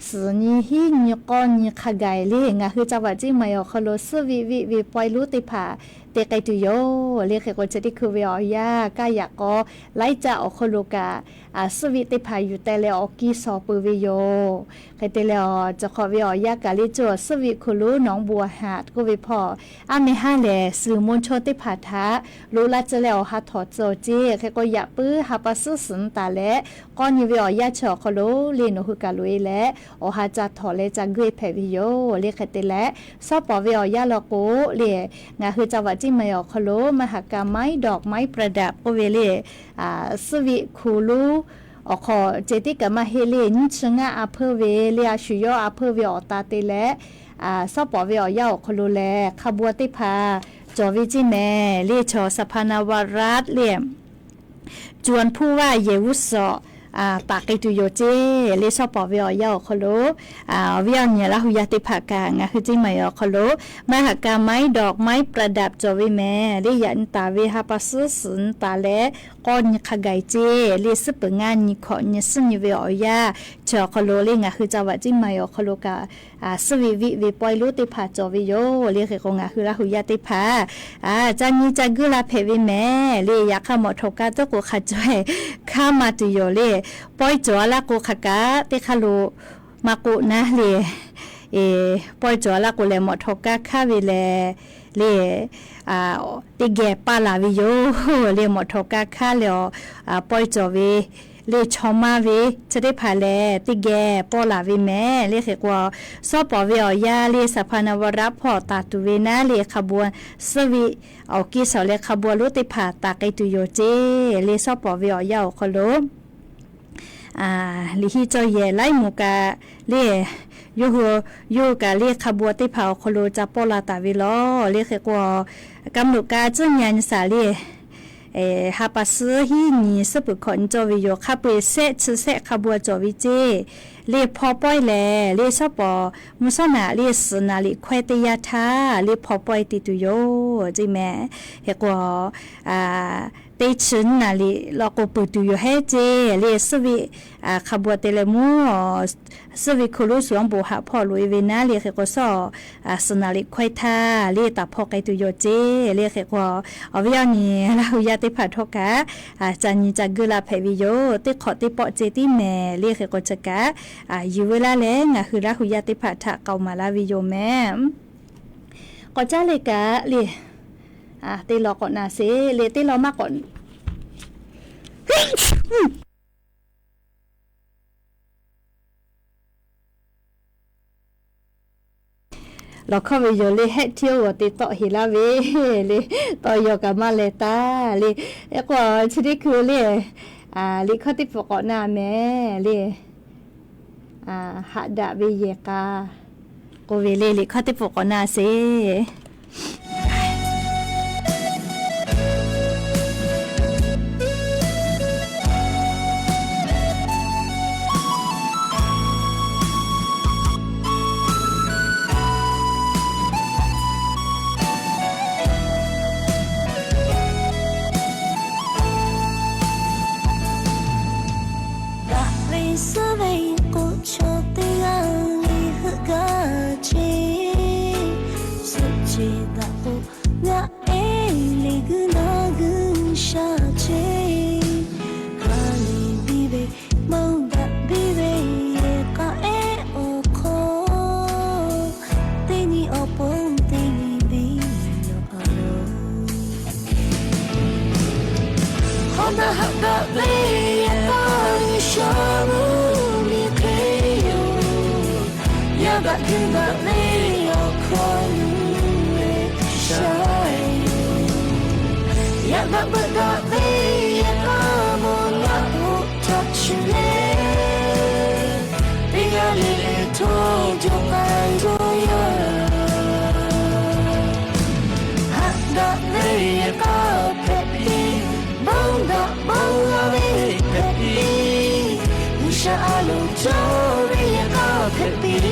suhˍ nyi hiˉ nyi k'awˇ nyi hk'a gaˬ le ngaˬ hui จังหวัดเชียงใหม่ awˬ hk'aw lo suhˉ viˆ viˆ ve pawehˇ lonˉ teˇ hpaˍ te k'ai tuˬ yoˬ le. Hk'e k'o, chi teˇ hkui ve awˬ yanˇ kaˇ yaꞈ k'aw laiˉ caˆ awˬ hk'aw lo kaꞈ suhˉ viˆ teˇ hpaˍ yuˬ teh leh awˬ kiˇ shawˍ peuˬ ve yoˬ. Hk'e te leh, cawˬ hk'awꞈ ve awˬ yanˇ kaꞈ le cuˇ awˬ suhˉ viˆ hk'oˆ lo nawˬ bon a haꞈ k'oˆ ve hpawˇ, aˉ meh haˉ lehˬ suhˍ mon chaw teˇ hpaˍ htaꞈ loꞈ laˇ tcuh leh awˬ ha htawnˍ tcuh ceˇ. Hk'e k'o, yaꞈ puiˉ ha pa suhˉ suhˍ nyi taˍ leh k'awˇ nyi ve awˬ yanˇ chi awˬ hk'aw lo le nawˬ hui kaꞈ loꞈ e leh awˬ ha ca htawnˍ leh ca guˇ e hpehꞈ ve yoˬ le. Hk'e te leh, shawˉ pawˍ ve awˬ yanˇ law k'o le, ngaˬ hui จังหวัดเชียงใหม่ awˬ hk'aw lo มหกรรมไม้ดอกไม้ประดับ k'oˆ ve le, suhˉ viˆ hk'oˆ lo awˬ hk'aw ceh tiˉ kaꞈ maˇ heˆ le, nyiˇ chi ngaˇ a hpeuˇ ve le a shu yawˇ a hpeuˇ ve awˬ ta te leh, shawˉ pawˍ ve awˬ yanˇ awˬ hk'aw lo lehˬ hk'a bu teˇ hpaˍ cawˬ ve ceˇ mehˍ le. Chaw สภา นวรัฐ le จวนผู้ว่า yehˬ g'uˇ suhˍ taˍ k'ai tuˬ yoˬ ceˇ le. Shawˉ pawˍ ve awˬ yanˇ awˬ hk'aw lo, awˬ viˉ awˬ nyi Laˇ hu yaˇ teˇ hpaˍ kaꞈ ngaˬ hui เชียงใหม่ awˬ hk'aw lo มหกรรมไม้ดอกไม้ประดับ cawˬ ve mehˍ le. Yaꞈ nyi taˍ ve ha pa suhˉ suhˍ nyi taˍ leh k'awˇ nyi hk'a gaˬ ceˇ le suhˉ peuˬ ngaˇ nyi hkawꞈ nyi suhˉ nyi ve awˬ yanˇ chi awˬ hk'aw lo le ngaˬ hui จังหวัดเชียงใหม่ awˬ hk'aw lo kaꞈ suhˉ viˆ viˆ ve pawehˇ lonˉ teˇ hpaˍ cawˬ ve yoˬ le. Hk'e k'o, ngaˬ hui Laˇ hu yaˇ teˇ hpaˍ ca nyi ca guˇ la hpehꞈ ve mehˍ le. Yaꞈ hk'aˇ mawꞈ htawꞈ kaˇ tuˉ k'o hk'a caweh hkaˉ ma tuˬ yoˬ le. Pawehˇ cawˬ a laˇ k'o hk'a kaꞈ teˇ hk'aˇ lo maˇ k'oˆ naˉ le. Pawehˇ cawˬ a laˇ k'o lehˬ mawꞈ htawꞈ kaˇ hkaˉ ve lehˬ le, teˇ geh paˇ laˬ ve yoˬ le. Mawꞈ htawꞈ kaˇ hkaˉ leh awˬ pawehˇ cawˬ ve le chaw maˇ ve chi teˇ hpaˍ lehˬ teˇ geh pawˇ laˬ ve mehˍ le. Hk'e k'o, shawˉ pawˍ ve awˬ yanˇ le สภา นวรัฐ hpawˇ taˍ tuˬ ve naˉ le hk'a bu suhˉ viˆ awˬ kiˇ shawˍ leh hk'a bu lonˉ teˇ hpaˍ taˍ k'ai tuˬ yoˬ ceˇ le. Shawˉ pawˍ ve awˬ yanˇ awˬ hk'aw lo liꞈ hiˆ cawˇ yehˬ laiˉ moˍ kaꞈ le, yawˇ hui, yawˇ hui kaꞈ le hk'a bu teˇ hpaˍ awˬ hk'aw lo ca pawˇ la taˍ ve lawˬ le. Hk'e k'o, กำหนดการ tcuhˉ nyi a nyi shaˍ le ha pa suhˉ hiˉ nyi suhˉ peuˬ hkawꞈ nyi cawˇ ve yoˬ. Hk'a peu-eˬ shehˆ chi shehˆ hk'a bu cawˬ ve ceˇ le. Hpaw pawehˇ lehˬ le shawˉ pawˍ mvuhˇ shawˉ naꞈ le suhˍ naˍ liꞈ hkawehˇ teˇ yanˇ htaˇ le hpaw pawehˇ te tuˬ yoˬ ceˇ mehˍ. Hk'e k'o, teˇ chi naˍ liꞈ law k'o peuˬ tuˬ yoˬ hehˉ ceˇ le. Suhˉ viˆ hk'a bu te leh mvuhˇ suhˉ viˆ hk'oˆ lonˉ shu awˬ bon haꞈ hpawˇ loꞈ e ve naˉ le. Hk'e k'o, shawˉ suhˍ naˍ liꞈ hkawehˇ htaˇ le taˍ hpaw k'ai tuˬ yoˬ ceˇ le. Hk'e k'o, awˬ viˉ awˬ nyi Laˇ hu yaˇ teˇ hpaˍ htawˇ kaꞈ ca nyi ca guˇ la hpehꞈ ve yoˬ. Teˇ hk'awꞈ teˇ pawˆ ceh tiˉ mehˍ le. Hk'e k'o, chi kaꞈ yiˬ veu laˇ leh ngaˬ hui Laˇ hu yaˇ teˇ hpaˍ htaꞈ k'aoˍ maˍ laˇ ve yoˬ mehˍ. K'awꞈ caˉ le kaꞈ le, teˇ law k'awꞈ na sheˍ le, teˇ law maˇ k'awꞈ lawˬ hkawˇ ve yoˬ le. Hehˆ htiˇ oˇ g'awˬ te tawˆ heˍ laˇ ve le, tawˇ yaw kaꞈ maˇ leh taˍ le. Hk'e k'o, chi teˇ hkui le, liꞈ hkawˇ teˇ pfuhˍ k'awꞈ na mehˍ le. Haꞈ daꞈ ve yehˬ k'a k'oˆ ve le, liꞈ hkawˇ teˇ pfuhˍ k'awꞈ na sheˍ. Yaˇ daꞈ guiˇ daꞈ ve awˬ hkawˇ nuˬ ve shaˍ, yaꞈ daꞈ beuꞈ daꞈ ve yehˬ k'a mawˬ naˆ hoꞈ htaꞈ shuˍ leh, teˇ g'aˇ le le hto jawˬ k'ai cawˬ yaˇ. Haꞈ daꞈ ve yehˬ k'a hpehꞈ piˇ, bon daꞈ bon g'a ve hpehꞈ piˇ, G'uiˬsha a loˍ cawˬ ve yehˬ k'a hpehꞈ piˇ.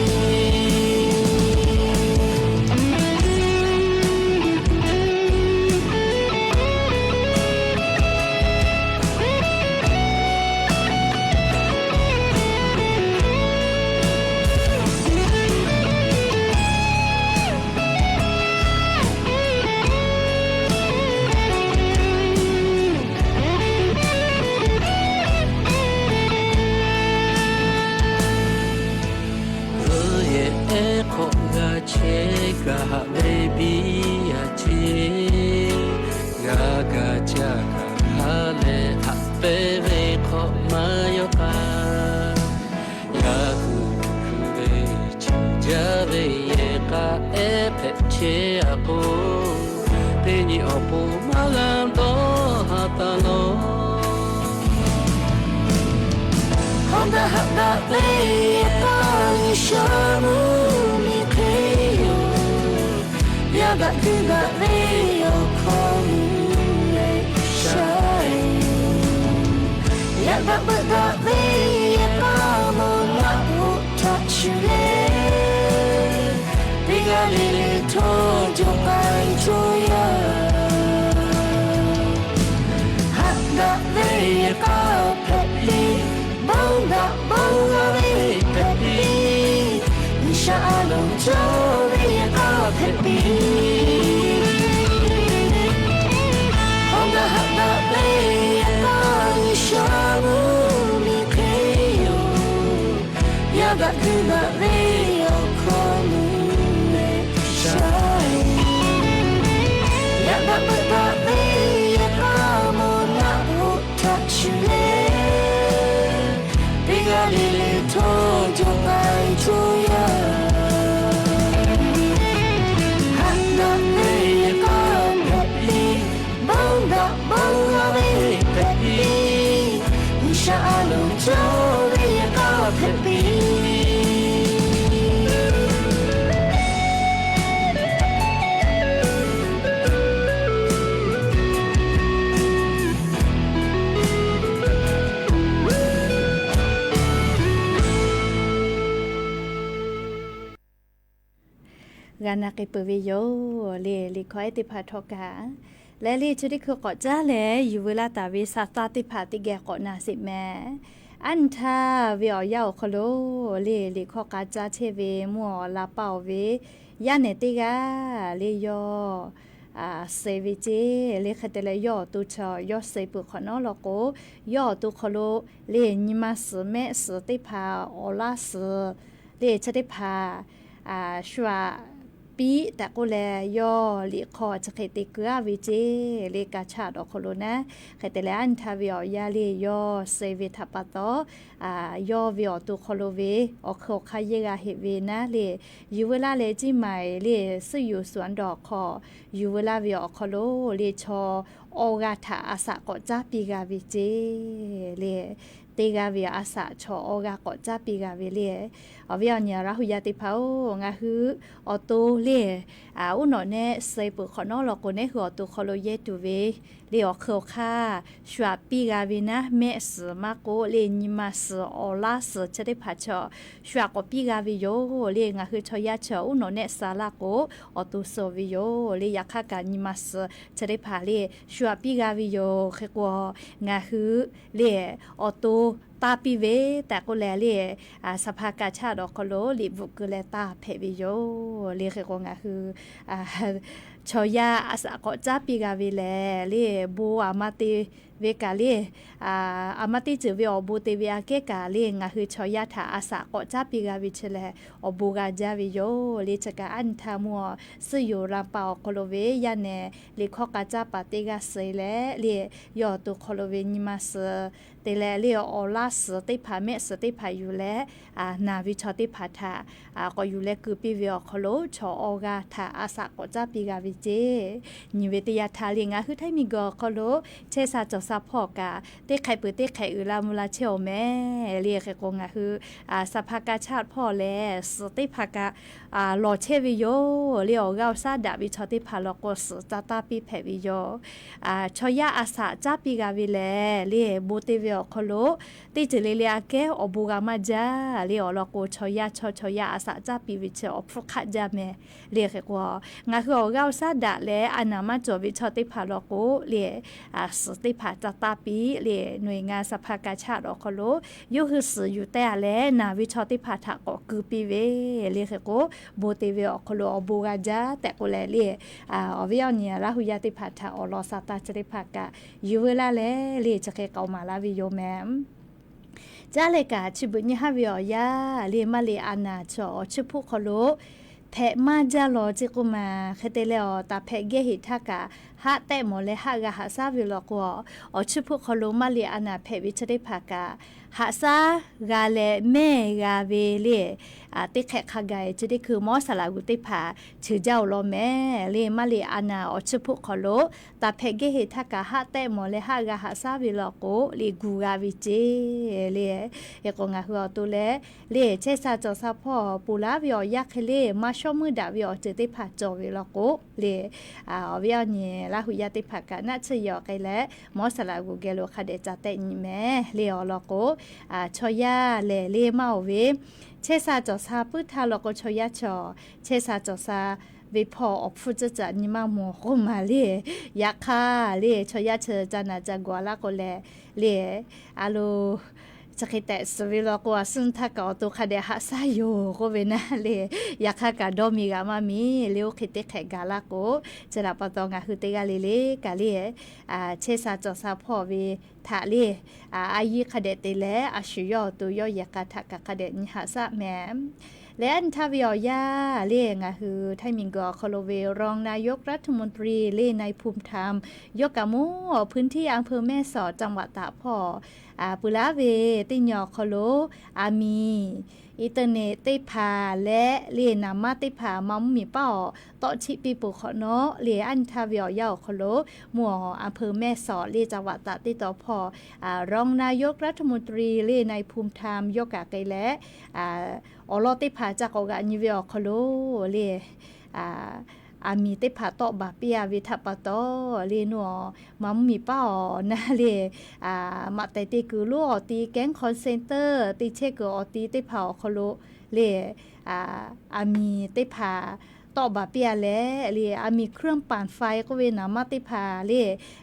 Leuˉ yehˬ ehˉ hk'awꞈ g'a chehˇ kaꞈ haꞈ ve biˇ yaˇ ceˇ, g'a kaꞈ caˇ kaꞈ ha leh haꞈ pehnˇ ve hk'awꞈ maˇ yawˇ k'ai. Yaꞈ hui hkui ve chi jaˇ ve yehˬ k'a ehˉ hpehꞈ chehˇ a k'o, teˇ nyi awˬ pon maˇ g'a dawˇ ha taˍ lawˬ. Hawˉ daꞈ haꞈ daꞈ ve yehˬ k'a G'uiˬsha mvuhˇ miˬ hk'e yoˬ. Yaˇ daꞈ guiˇ daꞈ ve awˬ hkawˇ nuˬ ve shaˍ, yaꞈ daꞈ beuꞈ daꞈ ve yehˬ k'a mawˬ naˆ hoꞈ htaꞈ shuˍ leh, teˇ g'aˇ le le hto jawˬ k'ai cawˬ yaˇ. Haꞈ daꞈ ve yehˬ k'a hpehꞈ piˇ, bon daꞈ bon g'a ve hpehꞈ piˇ, G'uiˬsha a loˍ cawˬ ve yehˬ k'a hpehꞈ piˇ. Hawˉ daꞈ haꞈ daꞈ ve yehˬ k'a G'uiˬsha mvuhˇ miˬ hk'e yoˬ. Yaˇ daꞈ guiˇ daꞈ ve awˬ hkawˇ nuˬ ve shaˍ, yaꞈ daꞈ beuꞈ daꞈ ve yehˬ k'a mawˬ naˆ hoꞈ htaꞈ shuˍ leh, teˇ g'aˇ le le hto jawˬ k'ai cawˬ yaˇ. Haꞈ daꞈ ve yehˬ k'a hpehꞈ piˇ, bon daꞈ bon g'a ve hpehꞈ piˇ, G'uiˬsha a loˍ cawˬ ve yehˬ k'a hpehꞈ piˇ. G'a na k'ai peuˬ ve yoˬ le. Liꞈ hkawˇ ehˉ teˇ hpaˍ htawˇ kaꞈ leh le chi teˇ hkui k'awꞈ caˉ leh yuˬ veu laˇ taˍ ve sa taˇ teˇ hpaˍ teˇ geh k'awꞈ na sheˍ mehˍ. Aˉ nyi htaˇ ve awˬ yanˇ awˬ hk'aw lo le, liꞈ hkawˇ k'a caˇ chehˇ ve mvuhˇ awˬ la paˇ awˬ ve yaˇ nehˬ teˇ g'aˇ le yawˇ suh ve ceˇ le. Hk'e te leh yawˇ awˬ to chaw yawˇ suh peuˬ hk'awꞈ nawˉ law k'o, yawˇ awˬ to hk'aw lo le nyi ma suhˍ mehˆ suhˍ teˇ hpaˍ awˬ laˇ suhˍ le chi teˇ hpaˍ shu aꞈ piˇ tehꞈ k'oˆ leh, yawˇ liꞈ hk'aw chi hk'e te keu aˇ ve ceˇ le. Ka chaˇ dawˬ hk'aw lo naˉ, hk'e te leh aˉ nyi htaˇ ve awˬ yanˇ le yawˇ suh ve htaꞈ pa taw, yawˇ ve awˬ to hk'aw lo ve awˬ hkui awˬ hk'aˇ yehˇ g'a heꞈ ve naˉ le, yuˬ veu laˇ leh ciˇ maˬ le suhˉ yuˬ suhˍ a dawˬ hk'aw yuˬ veu laˇ ve awˬ hk'aw lo le chaw awˬ g'aˇ htaꞈ a saꞈ k'awꞈ caˉ piˇ g'a ve ceˇ le. Teˇ g'aˇ ve a saꞈ chaw awˬ g'aˇ k'awꞈ caˉ piˇ g'a ve le. Awˬ viˉ awˬ nyi Laˇ hu yaˇ teˇ hpaˍ-oˬ, ngaˬ hui awˬ to le uˉ nawꞈ nehˆ suh peuˬ hk'awꞈ nawˉ law k'o, nehˉ hui awˬ to hk'aw lo yehˇ tuˬ ve le awˬ hkui awˬ hk'aˇ shu aꞈ piˇ g'a ve naˉ, mehˆ suhˍ maˇ k'oˆ le nyi ma suhˍ awˬ laˇ suhˍ chi teˇ hpaˍ chaw shu aꞈ k'awꞈ piˇ g'a ve yoˬ le. Ngaˬ hui chaw yaˇ chi uˉ nawꞈ nehˆ suh laˇ k'o, awˬ to suh ve yoˬ le. Yaꞈ hk'aˇ kaꞈ nyi ma suhˍ chi teˇ hpaˍ le shu aꞈ piˇ g'a ve yoˬ. Hk'e k'o, ngaˬ hui le awˬ to taˇ piˇ ve tehꞈ k'oˆ leh le, saˍ hpaˇ ka chaˇ dawˬ hk'aw lo liꞈ bvuhꞈ keu leh taˇ hpehꞈ ve yoˬ le. Hk'e k'o, ngaˬ hui chaw yaˇ a saꞈ k'awꞈ caˉ piˇ g'a ve lehˬ le, bon aˬ ma te ve kaꞈ le, a maˇ teˇ ceuˬ ve awˬ bon te ve aꞈ kehˉ kaꞈ le, ngaˬ hui chaw yaˇ htaꞈ a shaꞈ k'awꞈ caˉ piˇ g'a ve chi lehˬ, awˬ bon g'a jaˇ ve yoˬ le. Chi kaꞈ aˉ nyi htaˇ mvuhˇ suhˉ yoˬ la pa awˬ hk'aw lo ve yaˇ nehˬ liꞈ hkawˇ k'a caˇ paˍ teˇ g'aˇ suh leh le, yawˇ awˬ to hk'aw lo ve nyi ma suh te leh le, awˬ laˇ suhˍ teˇ hpaˍ mehˆ suhˍ teˇ hpaˍ yuˬ leh, naˬ ve chaw teˇ hpaˍ htaꞈ k'awꞈ yuˬ leh keu piˇ ve awˬ hk'aw lo chaw awˬ g'aˇ htaꞈ a shaꞈ k'awꞈ caˉ piˇ g'a ve ceˇ. Nyi ve teˇ yanˇ htaˇ le, ngaˬ hui htaiˇ miˬguiˬ awˬ hk'aw lo chehˇ sha cawˬ sha hpawˇ kaꞈ teˇ hk'ehꞈ peuˬ teˇ hk'ehꞈ uiˍ la mvuh la chehˇ awˬ mehˍ le. Hk'e k'o, ngaˬ hui saˍ hpaˍ ka chaˇ hpawˇ lehˬ, suhˍ teˇ hpaˍ kaꞈ lawˬ chehˇ ve yoˬ le. Awˬ g'aˇ awˬ shaˉ daꞈ ve chaw teˇ hpaˍ law k'o, suhˍ ca taˇ piˇ hpehꞈ ve yoˬ. Chaw yaˇ a shaꞈ caˉ piˇ g'a ve lehˬ le, bon te ve awˬ hk'aw lo teˇ ceuˬ le le aꞈ kehˉ awˬ bon g'a maˇ jaˇ le. Awˬ lawn k'o, chaw yaˇ chaw chaw yaˇ a shaꞈ caˉ piˇ ve chi awˬ hpfuhˇ hk'aˆ jaˇ mehˍ le. Hk'e k'o, ngaˬ hui awˬ g'aˇ awˬ shaˉ daꞈ leh a naˍ maˇ cawˬ ve chaw teˇ hpaˍ law k'o le, suhˍ teˇ hpaˍ ca taˇ piˇ le. Nawˬ eˬ ngaˬ saˍ hpaˍ ka chaˇ awˬ hk'aw lo yawˇ hui suhˍ yuˬ teh a leh, naˬ ve chaw teˇ hpaˍ htaꞈ k'awꞈ keu piˇ ve le. Hk'e k'o, bon te ve awˬ hk'aw lo awˬ bon g'a jaˇ tehꞈ k'oˆ leh le, awˬ viˉ awˬ nyi Laˇ hu yaˇ teˇ hpaˍ htaꞈ awˬ lawn sa taˇ chi teˇ hpaˍ kaꞈ yuˬ veu laˇ leh le, chi hk'e k'awꞈ maˍ laˇ ve yoˬ mehˍ. Caˉ leh kaꞈ chi beuꞈ nyi haˉ ve awˬ yanˇ le, maˇ le a naˍ chi awˬ chiˇ hpuˆ hk'aw lo hpehꞈ maˇ jaˇ lawˬ ceˇ k'oˆ ma. Hk'e te leh, awˬ taˍ hpehꞈ gehˇ heˍ htaˇ kaꞈ haˆ tehˆ mawˬ leh haˆ g'a haꞈ shaˉ ve law k'o, awˬ chiˇ hpuˆ hk'aw lo maˇ le a naˍ hpehꞈ ve chi teˇ hpaˍ kaꞈ haꞈ shaˉ g'a leh mehˇ g'a ve le. Teˇ hk'ehꞈ hk'a gaˬ chi teˇ hkui mawˉ saˍ laꞈ g'uˬ teˇ hpaˍ cheuˬ jaˇ-oˬ law mehˍ le. Maˇ le a naˍ awˬ chiˇ hpuˆ hk'aw lo taˍ hpehꞈ gehˇ heˍ htaˇ kaꞈ haˆ tehˆ mawˬ leh haˆ g'a haꞈ shaˉ ve law k'o le, gu g'a ve ceˇ le. Hk'e k'o, ngaˬ hui awˬ to leh le, chehˇ sha cawˬ sha hpawˇ ponˬ laˇ ve awˬ yanˇ hk'e le, maˇ shawˉ meuˇ daꞈ ve awˬ ceuˬ teˇ hpaˍ cawˬ ve law k'o le, awˬ viˉ awˬ nyi Laˇ hu yaˇ teˇ hpaˍ kaꞈ naˆ tsuhˇ yaw k'ai leh, mawˉ saˍ laꞈ g'uˬ geh lo hk'a dehꞈ ca tehˆ nyi mehˍ le. Awˬ lawn k'o, chaw yaˇ lehˬ le maˇ oˬ ve, chehˇ sha cawˬ sha puiˉ htaˇ law k'o, chaw yaˇ chaw chehˇ sha cawˬ sha ve hpawˇ awˬ hpfuhˇ tcuhˉ caꞈ nyi maˇ mawˬ k'oˆ ma le. Yaꞈ hk'aˇ le, chaw yaˇ chi ca naˬ ca gawˬ laˇ k'o leh le, a lo chi hk'e tehꞈ suhˍ ve law k'o, a suhˉ htaˇ kaꞈ awˬ to hk'a dehꞈ haꞈ shaˉ yoˬ k'oˆ ve naˆ le. Yaꞈ hk'aˇ kaꞈ dawˇ mi g'a maˇ miˬ le, oˇ hk'e teˇ hk'ehꞈ gaˬ laˇ k'o, chi htaꞈ pa taw ngaˬ hui teˇ g'aˇ le le kaꞈ le, chehˇ sha cawˬ sha hpawˇ ve htaꞈ le, a yiˇ hk'a dehꞈ te leh, a shu yawˇ awˬ to yawˇ yehˬ k'a htaꞈ kaꞈ hk'a dehꞈ nyi haꞈ shaˉ mehˍ. Leh a nyi htaˇ ve awˬ yanˇ le, ngaˬ hui htaiˇ miˬ guiˬ awˬ hk'aw lo ve รองนายกรัฐมนตรี le นายภูมิธรรม yawˇ kaꞈ mawˇ awˬ พื้นที่ อำเภอแม่สอด จังหวัดตาก hpawˇ pui laˇ ve teˇ nyi awˬ hk'aw lo, aˬ miˍ internet teˇ hpaˍ leh le naˍ maˇ teˇ hpaˍ maˇ mvuhˇ miˬ paˉ awˬ tawˆ chiˆ piˇ peuˬ hk'awꞈ nawˉ le, a nyi htaˇ ve awˬ yanˇ awˬ hk'aw lo mvuhˇ awˬ อำเภอแม่สอด le จังหวัดตาก teˇ taw hpawˇ รองนายกรัฐมนตรี le นายภูมิธรรม yawˇ kaꞈ k'ai leh, awˬ lawn teˇ hpaˍ ca k'awꞈ g'aꞈ nyi ve awˬ hk'aw lo le, aˬ miˍ teˇ hpaˍ tawˆ baˬ piˇ a ve htaꞈ pa taw le, nawˬ maˇ mvuhˇ miˬ paˉ awˬ naˆ le, maꞈ tehˬ te kuiˬ lonˉ awˬ ti แก๊ง call center te chehˇ kuiˬ awˬ ti teˇ hpaˍ awˬ hk'aw lo le, aˬ miˍ teˇ hpaˍ tawˆ baˬ piˇ a leh le, aˬ miˍ เครื่องปั่นไฟ k'oˆ ve naˍ maˇ teˇ hpaˍ le,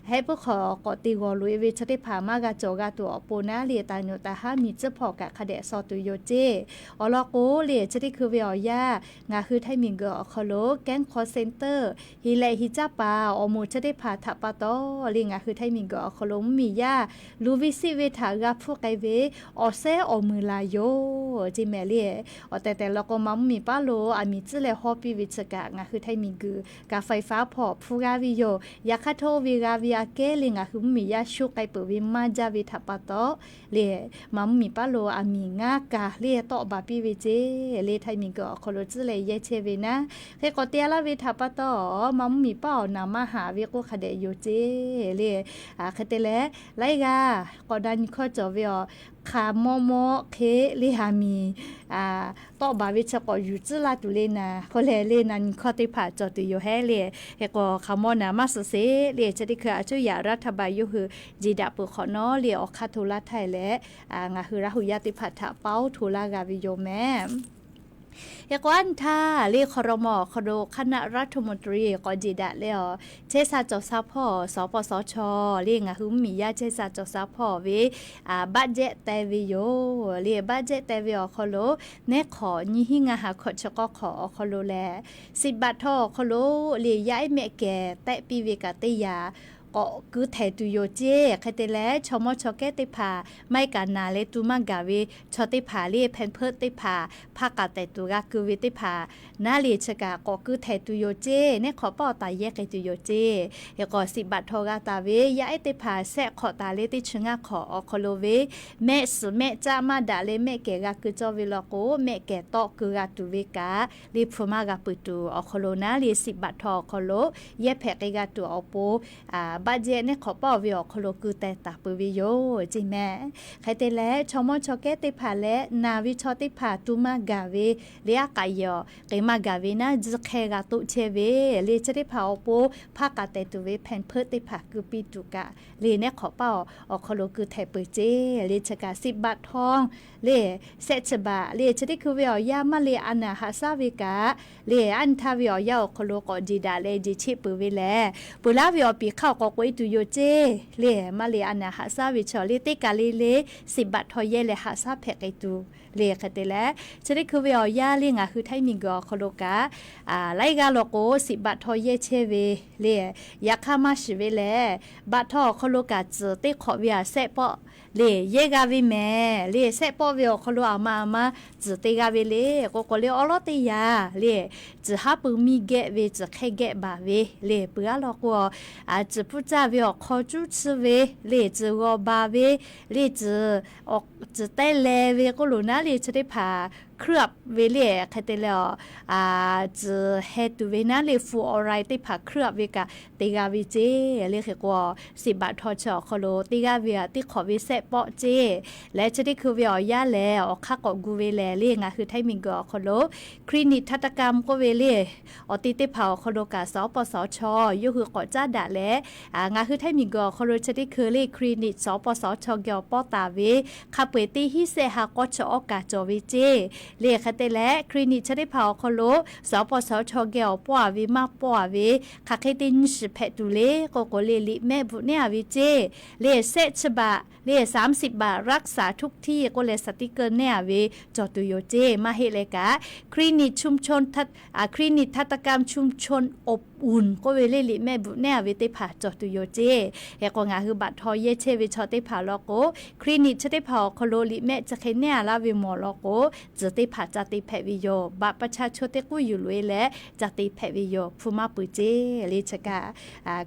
hehˆ puiˉ hk'awꞈ k'awꞈ te g'awˬ loꞈ e ve chi teˇ hpaˍ maˇ g'a cawˬ g'a tuˬ awˬ pon naˆ le, taˍ nyuꞈ taˍ haˉ miˬ tcuhˉ hpawˇ kaꞈ hk'a dehꞈ shaw tuˬ yoˬ ceˇ. Awˬ lawn k'o le, chi teˇ hkui ve awˬ yanˇ ngaˬ hui htaiˇ miˬ guiˬ awˬ hk'aw lo แก๊ง call center heˍ lehꞈ heˍ caˇ paˍ awˬ moˍ chi teˇ hpaˍ htaꞈ pa taw le, ngaˬ hui htaiˇ miˬ guiˬ awˬ hk'aw lo mvuhˇ miˬ yaˇ luˬ ve siˆ ve htaꞈ g'a hpfuhˆ k'ai ve awˬ sehˉ awˬ muiˬ laˬ yoˬ ceˇ mehˍ le. Awˬ tehˬ tehˬ law k'o, maˇ mvuhˇ miˬ paˉ lo aˬ miˍ tcuhˉ leh hawˇ piˇ ve chi kaꞈ ngaˬ hui htaiˇ miˬ guiˬ kaꞈ ไฟฟ้า hpawˇ hpfuhˆ g'a ve yoˬ. Yaꞈ hk'aˇ htawˇ oˇ ve g'a ve aꞈ kehˉ le, ngaˬ hui mvuhˇ miˬ yaˇ shu k'ai peuˬ ve maˇ jaˇ ve htaꞈ pa taw le, maˇ mvuhˇ miˬ paˉ lo aˬ miˍ ngaˇ kaˬ le tawˆ baˬ piˇ ve ceˇ le, htaiˇ miˬ guiˬ awˬ hk'aw lo tcuhˉ leh yehˇ chehˇ ve naˆ. Hk'e k'awꞈ te a laˇ ve htaꞈ pa taw, maˇ mvuhˇ miˬ paˉ awˬ naˍ maˇ haꞈ ve k'oˆ hk'a dehꞈ yoˬ ceˇ le. Hk'e te leh, laiˉ g'aˇ k'awꞈ na nyi hkawˇ cawˬ ve awˬ hk'aˬ mawˇ mawˇ hk'e le, aˬ miˍ tawˆ baˬ ve chi k'awꞈ yuˬ tcuhˉ laˇ tuˬ le naˍ k'oˆ leh le, na nyi hkawˇ teˇ hpaˍ cawˬ tuˬ yoˬ hehˉ le. Hk'e k'o, hk'aˬ mawˇ naˍ maˇ suh sheˍ le, chi teˇ hkui a cuˉ yaꞈ รัฐบาล yawˇ hui jeˬ daꞈ peuˬ hk'awꞈ nawˉ le, awˬ hk'aˇ hto laˇ htaˇ leh, ngaˬ hui Laˇ hu yaˇ teˇ hpaˍ htaꞈ paoˉ hto laˇ g'a ve yoˬ mehˍ. Hk'e k'o, a nyi htaˇ le ครม. awˬ hk'aw lo คณะรัฐมนตรี k'awꞈ jeˬ daꞈ leh awˬ, chehˇ sha cawˬ sha hpawˇ สปสช le, ngaˬ hui mvuhˇ miˬ yaˇ chehˇ sha cawˬ sha hpawˇ ve budget teh ve yoˬ le. Budget teh ve awˬ hk'aw lo, neˉ hk'awꞈ nyiˇ hinˉ ngaˇ ha hkawꞈ chi k'awˇ hk'awꞈ awˬ hk'aw lo leh, siˍ baꞈ htawˇ awˬ hk'aw lo le, yaˇ ehˉ mehˆ kehˬ tehˆ piˇ ve kaꞈ teˇ yanˇ, k'awꞈ keu htehˍ tuˬ yoˬ ceˇ. Hk'e te leh, chaw mawˇ chaw kehˉ teˇ hpaˍ maˇ heˆ kaꞈ naˬ leh tu maˇ gaˬ ve chaw teˇ hpaˍ le, pampers teˇ hpaˍ hpaˇ k'aꞈ tehꞈ tuˬ g'a keu ve teˇ hpaˍ naˉ le chi kaꞈ k'awꞈ keu htehˍ tuˬ yoˬ ceˇ. Neˇ hk'awꞈ paˇ awˬ taˍ yehˇ k'ai tuˬ yoˬ ceˇ. Hk'e k'o, siꞈ baꞈ htaw g'a taˍ ve yaˇ ehˉ teˇ hpaˍ shehˆ hk'awꞈ taˍ leh teˇ chi ngaˇ hk'awꞈ awˬ hk'aw lo ve mehˆ suhˍ mehˆ caˆ maˇ daꞈ leh mehˆ kehˬ g'a keu cawˇ ve law k'o, mehˆ kehˬ tawˆ keu g'a tuˬ ve kaꞈ le hpu maˇ g'a peuˬ tuˬ awˬ hk'aw lo naˉ le siꞈ baꞈ htaw awˬ hk'aw lo yehˇ hpehꞈ k'ai g'a tuˬ awˬ pon, baˆ jehˇ neˇ hk'awꞈ paˇ oˬ ve awˬ hk'aw lo keu teh taˍ peuˬ ve yoˬ ceˇ mehˍ. Hk'e te leh, chaw mawˇ chaw kehˉ teˇ hpaˍ leh naˬ ve chaw teˇ hpaˍ tu maˇ gaˬ ve le, aˉ k'aꞈ yehˬ awˬ k'e maˇ gaˬ ve naˉ, tzuhˇ hk'ehˇ g'a toˆ chehˇ ve le, chi teˇ hpaˍ awˬ pon hpaˇ k'aꞈ tehꞈ tuˬ ve pampers teˇ hpaˍ keu piˇ tuˬ kaꞈ le, neˇ hk'awꞈ paˇ awˬ hk'aw lo keu htehˍ peuˬ ceˇ. Le chi kaꞈ siꞈ baꞈ htaw le, shehˆ chi baꞈ le, chi teˇ hkui ve awˬ yanˇ maˇ le a naˬ haꞈ shaˉ ve kaꞈ le, aˉ nyi htaˇ ve awˬ yanˇ awˬ hk'aw lo k'awꞈ jeˬ daꞈ leh jeˬ cheˆ peuˬ ve lehˬ, peuˬ laˇ ve awˬ piˍ hk'aˇ awˬ k'awꞈ k'oꞈ e tuˬ yoˬ ceˇ. Le maˇ le a naˬ haꞈ shaˉ ve chaw le teˇ kaˬ le le siꞈ baꞈ htaw yehˇ leh haꞈ shaˉ hpehꞈ k'ai tuˬ le. Hk'e te leh, chi teˇ hkui ve awˬ yanˇ le ngaˬ hui Htaiˇ miˬguiˬ awˬ hk'aw lo kaꞈ laiˉ g'aˇ law k'o, siꞈ baꞈ htaw yehˇ chehˇ ve le. Yaꞈ hk'aˇ maˇ shiˍ ve lehˬ, baꞈ htaw awˬ hk'aw lo kaꞈ tcuhˍ teˇ hk'awꞈ ve aꞈ shehˆ pawˆ le yehˇ g'a ve mehˍ le. Shehˆ pawˆ ve awˬ hk'aw lo aˬ ma aˬ ma tcuhˍ te g'a ve le. K'o k'o le awˉ lawˉ teˇ yanˇ le, tcuhˍ haˉ pui miˇ gehˆ ve, tcuhˍ hk'ehˇ gehˆ baˬ ve le, peuˬ aˉ law k'o, tcuhˍ puˇ caˇ ve awˬ hk'aw cuˉ chiˇ ve le, tcuhˍ g'aw ba ve le, tcuhˍ tcuhˍ tehˇ leh ve k'oˆ lo naˉ le chi teˇ hpaˍ hkuiˉ aꞈ ve le. Hk'e te leh, tcuhˍ heh tuˬ ve naˉ le hpu awˬ rai teˇ hpaˍ hkuiˉ aꞈ ve kaꞈ te g'a ve ceˇ. Le hk'e k'o, siꞈ baꞈ htaw chi awˬ hk'aw lo teˇ g'aˇ ve aꞈ teˇ hk'awꞈ ve shehˆ pawˆ ceˇ. Leh chi teˇ hkui ve awˬ yanˇ lehˬ, awˬ hk'aˇ k'awꞈ gu ve lehˬ le, ngaˬ hui Htaiˇ miˬguiˬ awˬ hk'aw lo คลินิกทันตกรรม k'oˆ ve le, awˬ te teˇ hpaˍ awˬ hk'aw lo kaꞈ สปสช yawˇ hui k'awꞈ caˉ daꞈ leh, ngaˬ hui Htaiˇ miˬguiˬ awˬ hk'aw lo chi teˇ hkui le คลินิก สปสช geh awˬ pawˇ taˍ ve hk'a peu-eˬ teˇ hinˉ sehˆ ha k'awˇ chi awˉ kaꞈ cawˬ ve ceˇ. Le hk'e te leh คลินิก chi teˇ hpaˍ awˬ hk'aw lo สปสช geh awˬ pawˇ a ve maˇ pawˇ a ve hk'aˬ hk'e te nyi shiˍ hpehꞈ tuˬ le k'o k'o le, liꞈ mehˆ bvuhꞈ nehˉ a ve ceˇ. Le shehˆ chi baꞈ le สามสิบบาท รักษาทุกที่ k'oˆ leh สติกเกอร์ nehˉ a ve cawˬ tuˬ yoˬ ceˇ. Maˇ heˆ leh kaꞈ คลินิกทันตกรรมชุมชนอบอุ่น k'oˆ ve le, liꞈ mehˆ bvuhꞈ nehˉ a ve teˇ hpaˍ cawˬ tuˬ yoˬ ceˇ. Hk'e k'o, ngaˬ hui baꞈ htaw yehˇ chehˇ ve chaw teˇ hpaˍ law k'o, คลินิก chi teˇ hpaˍ awˬ hk'aw lo liꞈ mehˆ chi hk'e nehˉ a laˇ ve mawˬ law k'o, tcuhˍ teˇ hpaˍ ca te hpehꞈ ve yoˬ. Baꞈ pa cha chaw teˇ k'uˉ yuˬ loꞈ e leh ca te hpehꞈ ve yoˬ. Hpu maˇ peuˬ ceˇ. Le chi kaꞈ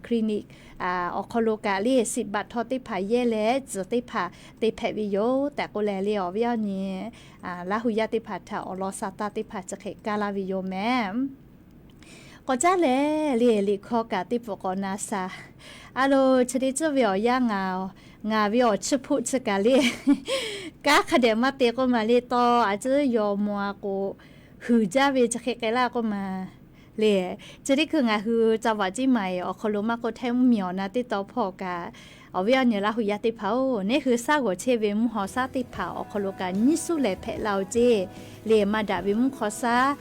คลินิก awˬ hk'aw lo kaꞈ le siꞈ baꞈ htaw teˇ hpaˍ yehˇ leh tcuhˍ teˇ hpaˍ te hpehꞈ ve yoˬ tehꞈ k'oˆ leh le, awˬ viˉ awˬ nyi Laˇ hu yaˇ teˇ hpaˍ htaꞈ awˬ lawn sha taˇ teˇ hpaˍ chi hk'e kaˇ laˇ ve yoˬ mehˍ. K'awꞈ caˉ leh le, liꞈ hkawˇ kaꞈ teˇ pfuhˍ k'awꞈ na sha. A lo, chi teˇ ceuˬ ve awˬ yanˇ ngaˬ, ngaˬ ve awˬ chiˇ hpoˆ chi kaꞈ le, kanˉ hk'a dehꞈ maˇ te k'oˆ ma le, tawˇ a ciˉ yaw maw a k'o, huiˍ jaˇ ve chi hk'e k'ai laˇ k'oˆ ma le. Chi teˇ hkui ngaˬ hui ca vaꞈ ciˉ maˍ e awˬ hk'aw lo maˇ k'oˆ, Htaiˇ mvuhˇmiˬ awˬ na teˇ taw hpawˇ kaꞈ, awˬ viˉ awˬ nyi Laˇ hu yaˇ teˇ hpaˍ-oˬ, neˇ hui shaˉ g'awˬ chehˇ ve mvuhˇ haw shaˉ teˇ hpaˍ awˬ hk'aw lo kaꞈ nyiˇ suˉ lehˬ hpehꞈ la-oˬ ceˇ. Le maˇ daꞈ ve mvuhˇ hk'aw shaˉ,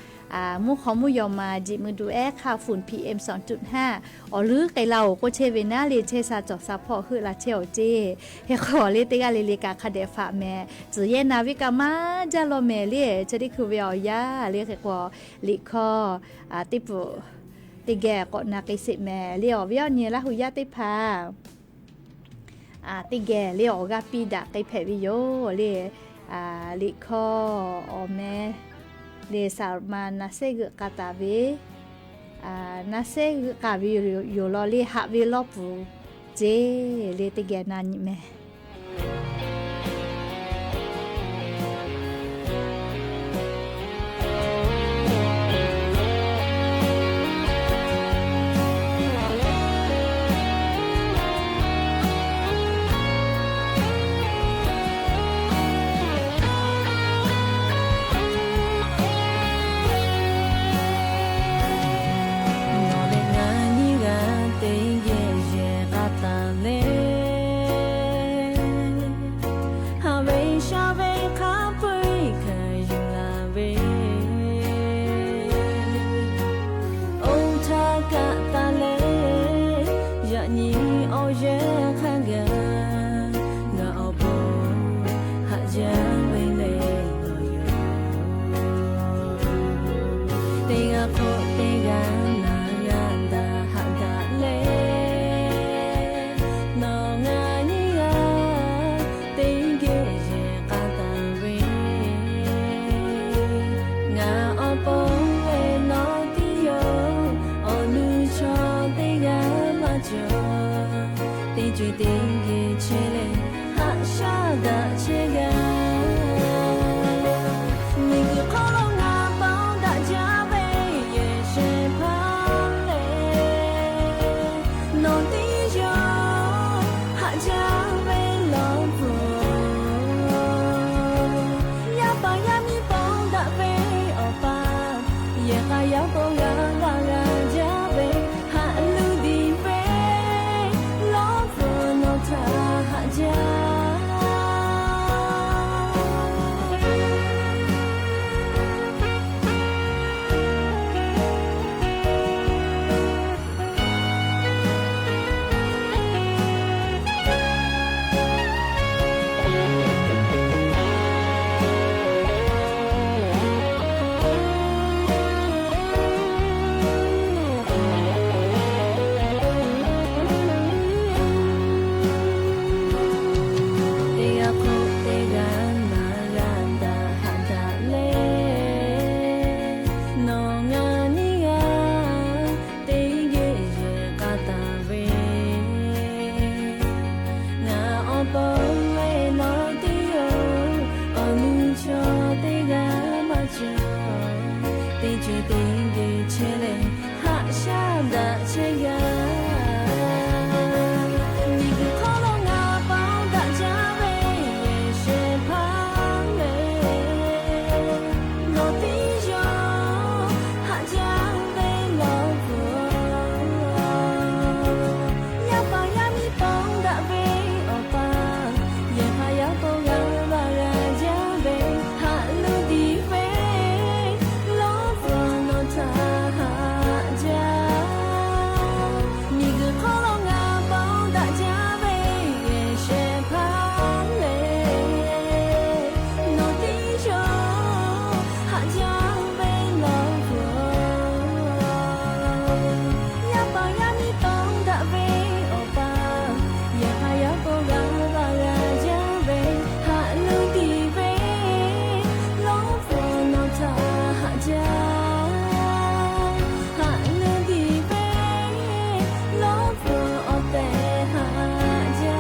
mvuhˇ hk'aw mvuhˇ yaw ma jiꞈ mui du ehˉ hk'aˇ ฝุ่น PM สองจุดห้า awˬ leuˉ k'ai la-oˬ k'oˆ chehˇ ve naˉ le, chehˇ sha cawˬ sha hpawˇ heuˆ la chehˇ-oˬ ceˇ. Hk'e k'o le, teˇ g'aˇ le le kaꞈ hk'a dehꞈ faꞈ mehˍ, tcuhˍ yehˇ na viˉ kaꞈ maˇ jaˇ law mehˍ le. Chi teˇ hkui ve awˬ yanˇ le hk'e k'o, liꞈ hkawˇ teˇ pfuhˍ teˇ geh k'awꞈ na k'ai sheˍ mehˍ le, awˬ viˉ awˬ nyi Laˇ hu yaˇ teˇ hpaˍ. Teˇ geh le awˬ g'aˇ piˇ daꞈ k'ai hpehꞈ ve yoˬ le. Liꞈ hkawˇ awˬ meh le, saˍ ma na sehˉ g'euꞈ k'a taˍ ve, na sehˉ g'euꞈ k'a ve yoˬ law le, haꞈ ve lawˇ puˍ ceˇ le, teˇ geh na nyi mehˍ. Nawˬ leh ngaˬ nyiˇ g'aˇ teˇ geh yehˬ k'a taˍ le. Haꞈ ve shaˉ ve hk'a peu-eˬ hk'a yuˬ la ve, oˇ htaˇ kaꞈ taˍ leh, yaꞈ nyi awˬ yehˬ hk'a gaˬ ngaˬ awˬ pon haꞈ jaˇ ve le. Teˇ g'aˇ hk'oˆ teˇ g'aˇ na g'a daꞈ haꞈ daꞈ leh, Yaˇ k'o g'a laˇ g'a jaˇ ve, haꞈ luˇ diˬ ve, lawˇ pfuhˍ nawˬ htaꞈ haꞈ jaˇ. Teˇ g'aˇ hk'oˆ teˇ g'aˇ maˍ g'a daꞈ haꞈ daꞈ le. Nawˬ ngaˬ nyiˇ g'aˇ teˇ geh yehˬ k'a taˍ ve, ngaˬ awˬ pon leh nawˬ teˇ yoˬ. Awˬ nu chaw teˇ g'aˇ maˇ cawˬ, teˇ ceuˬ teˇ geh chehˇ leh haꞈ shaˉ daꞈ chehˇ g'a. Miˬguiˬ hk'oˆ lo ngaˬ pon daꞈ jaˇ ve yehˬ shehˍ hpaˇ lehˬ, nawˬ teˇ yawˇ haꞈ jaˇ ve lawˇ pfuhˍ. Yaˇ paˍ yaˇ miˇ pon daꞈ ve awˬ pa, yehˬ hpaˇ yaˇ k'o g'a laˇ g'a jaˇ ve, haꞈ luˇ diˬ ve, lawˇ pfuhˍ nawˬ htaꞈ haꞈ jaˇ. Miˬguiˬ hk'oˆ lo ngaˬ pon daꞈ jaˇ ve yehˬ shehˍ hpaˇ lehˬ, nawˬ teˇ yawˇ haꞈ jaˇ ve lawˇ pfuhˍ. Yaˇ paˍ yaˇ miˇ pon daꞈ ve awˬ pa, yehˬ hpaˇ yaˇ k'o g'a laˇ g'a jaˇ ve, haꞈ luˇ diˬ ve, lawˇ pfuhˍ nawˬ htaꞈ haꞈ jaˇ. Haꞈ luˇ diˬ ve, lawˇ pfuhˍ awˬ tehˬ haꞈ jaˇ.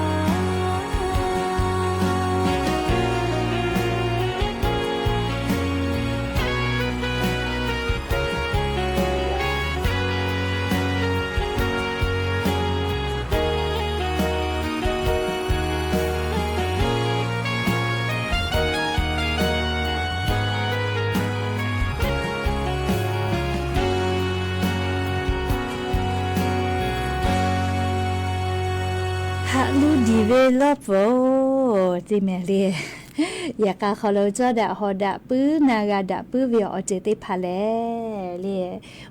Haꞈ luˇ diˬ ve lawˇ pfuhˍ-oˬ, teˇ mehˍ le. Yehˬ k'a hk'aw lo cawˇ daꞈ hawˍ daꞈ puiˉ na g'a daꞈ puiˉ ve awˬ ceuˬ teˇ hpaˍ lehˬ le,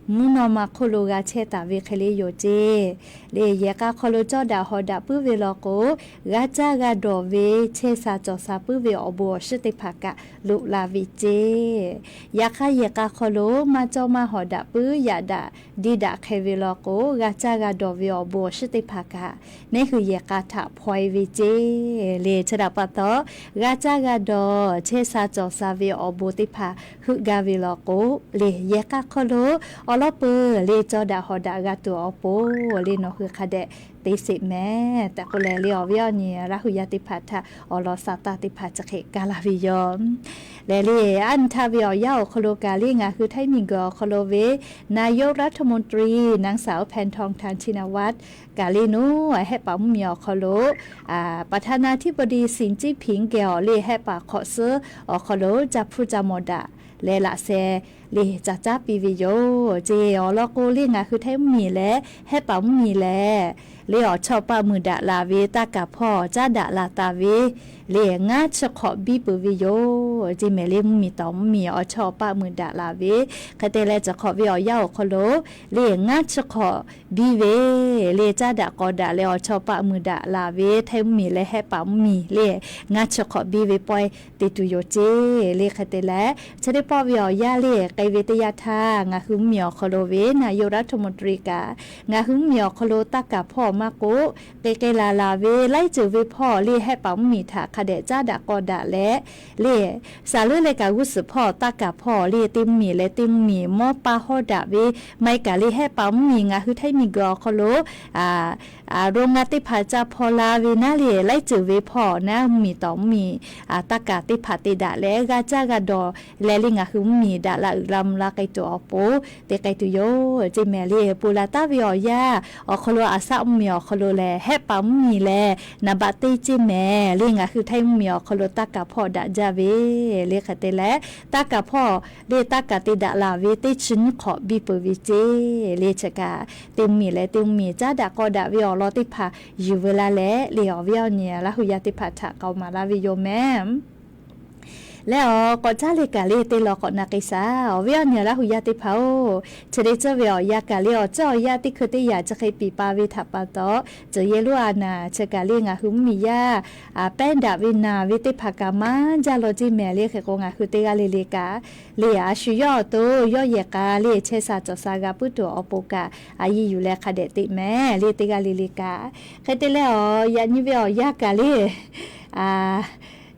mvuhˇ naw ma hk'oˆ lo g'a chehˇ taˍ ve hk'e le yoˬ ceˇ. Le yehˬ k'a hk'aw lo cawˇ daꞈ hawˍ daꞈ puiˉ ve law k'o, g'a caˇ g'a dawˬ ve, chehˇ sha cawˬ sha puiˉ ve awˬ bon awˬ shiˉ teˇ hpaˍ kaꞈ loꞈ la ve ceˇ. Yaꞈ hk'aˇ yehˬ k'a hk'aw lo maˇ cawˇ maˇ hawˍ daꞈ puiˉ yaꞈ daꞈ diˇ daꞈ hk'e ve law k'o, g'a caˇ g'a dawˬ ve awˬ bon awˬ shiˉ teˇ hpaˍ kaꞈ neˇ hui yehˬ k'a htaꞈ hpaw e ve ceˇ. Le chi htaꞈ pa taw, g'a caˇ g'a dawˬ chehˇ sha cawˬ sha ve awˬ bon teˇ hpaˍ heuˆ gaˇ ve law k'o, le yehˬ k'a hk'aw lo awˬ lawn peuˬ le cawˇ daꞈ hawˍ daꞈ g'a tuˬ awˬ pon le nawˬ hui hk'a dehꞈ te sheˍ mehˍ tehꞈ k'oˆ leh le awˬ viˉ awˬ nyi Laˇ hu yaˇ teˇ hpaˍ htaꞈ awˬ lawn sa taˇ teˇ hpaˍ chi hk'e kaˇ laˇ ve yoˬ. Lehˬ le, aˉ nyi htaˇ ve awˬ yanˇ awˬ hk'aw lo kaꞈ le ngaˬ hui Htaiˇ miˬguiˬ awˬ hk'aw lo ve นายกรัฐมนตรี นางสาว แพทองธาร ชินวัตร kaꞈ le naˉ hehˆ paˍ mvuhˇmiˬ awˬ hk'aw lo ประธานาธิบดี สีจิ้นผิง geh awˬ le hehˆ paˍ hk'awꞈ suhˉ awˬ hk'aw lo ca hpuˇ ca mawˬ daꞈ leh laꞈ sheh le ca caˉ piˇ ve yoˬ ceˇ. Awˬ lawn k'o le ngaˬ hui Htaiˇ mvuhˇmiˬ leh hehˆ paˍ mvuhˇmiˬ lehˬ le awˬ chawˇ paˆ muiˬ daꞈ laˬ ve taˇ kaˍ hpawˇ caˉ daꞈ laˬ taˍ ve le ngaˇ chi hk'awꞈ biˇ peuˬ ve yoˬ ceˇ mehˍ le. Mvuhˇmiˬ tawˍ mvuhˇmiˬ awˬ chawˇ paˆ muiˬ daꞈ laˬ ve hk'e te leh chi hk'awꞈ ve awˬ yanˇ awˬ hk'aw lo le ngaˇ chi hk'awꞈ biˇ ve le caˉ daꞈ k'aw daꞈ leh awˬ chawˇ paˆ muiˬ daꞈ laˬ ve Htaiˇ mvuhˇmiˬ leh hehˆ paˍ mvuhˇmiˬ le ngaˇ chi hk'awꞈ biˇ ve pawehˇ te tuˬ yoˬ ceˇ. Le hk'e te leh chi teˇ pawˆ ve awˬ yanˇ le k'ai ve teˇ yanˇ htaˇ ngaˬ hui mvuhˇmiˬ awˬ hk'aw lo ve นายกรัฐมนตรี kaꞈ ngaˬ hui mvuhˇmiˬ awˬ hk'aw lo taˇ kaˍ hpawˇ maˇ k'oˆ, k'ai k'ai laˬ laˬ ve laiˉ ceuˬ ve hpawˇ le hehˆ paˍ mvuhˇmiˬ htaꞈ hk'a dehꞈ caˉ daꞈ k'aw daꞈ leh le saˍ leuˉ leh kaꞈ g'uˇ suhˍ hpawˇ taˇ kaˍ hpawˇ le teˇ mvuhˇmiˬ leh teˇ mvuhˇmiˬ mawˇ pa hawˇ daꞈ ve maˇ heˆ kaꞈ le hehˆ paˍ mvuhˇmiˬ ngaˬ hui Htaiˇ miˬguiˬ awˬ hk'aw lo โรงงาน teˇ hpaˍ ca hpaw la ve naˉ le laiˉ ceuˬ ve hpawˇ naˉ mvuhˇmiˬ tawˍ mvuhˇmiˬ taˇ kaˍ teˇ hpaˍ te daꞈ leh g'a caˇ g'a dawˬ leh le ngaˬ hui mvuhˇmiˬ daꞈ la uiˍ la mvuh la k'ai tuˬ awˬ pon te k'ai tuˬ yoˬ ceˇ mehˍ le. Ponˬ laˬ taˍ ve awˬ yanˇ awˬ hk'aw lo, aˬ saˆ mvuhˇmiˬ awˬ hk'aw lo lehˬ, hehˆ paˍ mvuhˇmiˬ lehˬ naˍ baˆ teˇ ceˇ mehˍ le. Ngaˬ hui htaiˇ mvuhˇmiˬ awˬ hk'aw lo taˇ kaˍ hpawˇ daꞈ jaˇ ve le. Hk'e te leh, taˇ kaˍ hpawˇ le, taˇ kaˍ te daꞈ laˬ ve teˇ chi nyiˇ hk'awꞈ biˇ peuˬ ve ceˇ le. Chi kaꞈ teˇ mvuhˇmiˬ leh teˇ mvuhˇmiˬ caˉ daꞈ k'aw daꞈ ve awˬ lawn teˇ hpaˍ yuˬ veu la leh le, awˬ viˉ awˬ nyi Laˇ huˍ yaˇ teˇ hpaˍ htaꞈ k'aoˍ maˍ laˇ ve yoˬ mehˍ. Leh awˬ k'awꞈ caˇ le kaꞈ le, teˇ lawn k'awꞈ na k'ai shaˍ. Awˬ viˉ awˬ nyi Laˇ huˍ yaˇ teˇ hpaˍ-oˬ, chi teˇ ceuˬ ve awˬ yanˇ kaꞈ le, awˬ ceuˬ awˬ yanˇ teˇ hkui teˇ yanˇ chi hk'e piˍ pa ve htaꞈ pa taw, ceuˬ yehˇ lonˉ a naˍ chi kaꞈ le ngaˬ hui mvuhˇmiˬ yaˇ pehˉ daꞈ ve naˍ ve teˇ hpaˍ kaꞈ maˇ jaˇ law ceˇ mehˍ le. Hk'e k'o, ngaˬ hui teˇ g'aˇ le le kaꞈ le, a shu yawˇ awˬ to yawˇ yehˬ k'a le chehˇ sha cawˬ sha g'a puiˉ tuˬ awˬ pon kaꞈ, a yiˇ yuˬ leh hk'a dehꞈ teꞈ mehˍ le, teˇ g'aˇ le le kaꞈ. Hk'e te leh, awˬ yaꞈ nyi ve awˬ yanˇ kaꞈ le,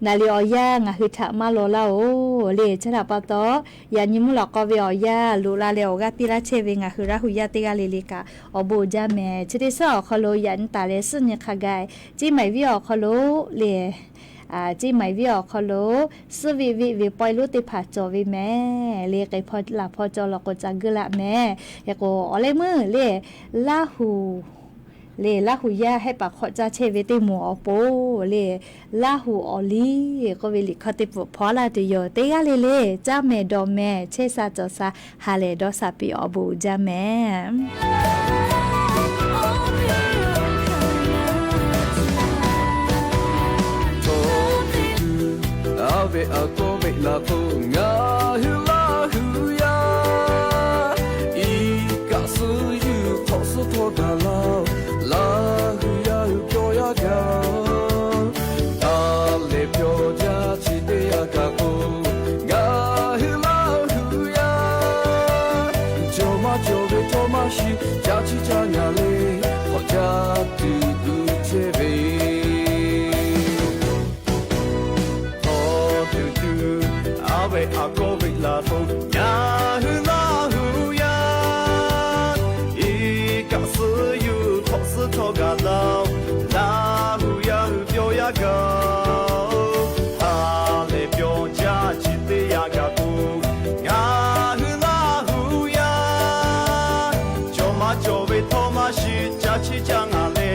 naˍ liꞈ awˬ yanˇ ngaˬ hui htaꞈ maˇ law laˇ-oˬ le. Chi htaꞈ pa taw, yaꞈ nyi mvuhˇ lawꞈ k'aw ve awˬ yanˇ loꞈ la leh awˬ g'aˇ piˇ laˇ chehˇ ve ngaˬ hui Laˇ huˍ yaˇ teˇ g'aˇ le le kaꞈ, awˬ bon uiˍ jaˇ mehˍ. Chi teˇ suhˉ awˬ hk'aw lo yaꞈ nyi taˍ leh suhˆ nyi hk'a gaˬ, Ciˇ Maiˍ viˉ awˬ hk'aw lo le, Ciˇ Maiˍ viˉ awˬ hk'aw lo suhˆ viˆ viˆ ve pawehˇ lonˉ teˇ hpaˍ cawˬ ve mehˍ le. K'ai hpawˇ laˬ hpawˇ cawˬ law k'o ca geuˆ laˆ mehˍ. Hk'e k'o, awˬ leh meuˇ le, Laˇ huˍ le, Laˇ huˍ yaˇ hehˆ paˍ hk'awꞈ caˇ chehˇ ve teˇ moˍ awˬ pon le, Laˇ huˍ awˬ liˇ k'oˆ ve liꞈ hkawˇ teˇ pfuhˍ hpawˇ laˇ tuˬ yoˬ. Teˇ g'aˇ le le caˇ mehˍ dawˬ mehˍ, chehˇ sha cawˬ sha, ha lehˬ dawˇ sha piˇ, awˬ bon uiˍ jaˇ mehˍ. Aˉ ve aꞈ kawˆ ve laˬ k'o, ngaˬ hui Laˇ huˍ yaˇ iˉ kaˆ suh yuˬ hk'awꞈ suh htawˇ gaˬ laˇ-oˬ, Laˇ huˍ yaˇ hui pyawˇ yaˇ gaˬ-oˬ. Taˇ lehˬ pyawˇ jaˇ chi teˇ yanˇ kaꞈ k'o, ngaˬ hui Laˇ huˍ yaˇ jawˇ maˇ jawˇ ve htawˇ maˇ shiˍ, caˇ chiˇ caˇ ngaˬ le, hk'awꞈ caˇ tuˬ tuˬ chehˇ ve hk'aw tuˬ tuˬ, aˉ ve aꞈ kawˆ ve laˬ k'o, ngaˬ hui Laˇ huˍ yaˇ iˉ kaˆ suh yuˬ hk'awꞈ suh htawˇ gaˬ laˇ-oˬ, Laˇ huˍ yaˇ hui pyawˇ yaˇ gaˬ-oˬ. Ha lehˬ pyawˇ jaˇ chi teˇ yanˇ kaꞈ k'o, ngaˬ hui Laˇ huˍ yaˇ jawˇ maˇ jawˇ ve htawˇ maˇ shiˍ, caˇ chiˇ caˇ ngaˬ le,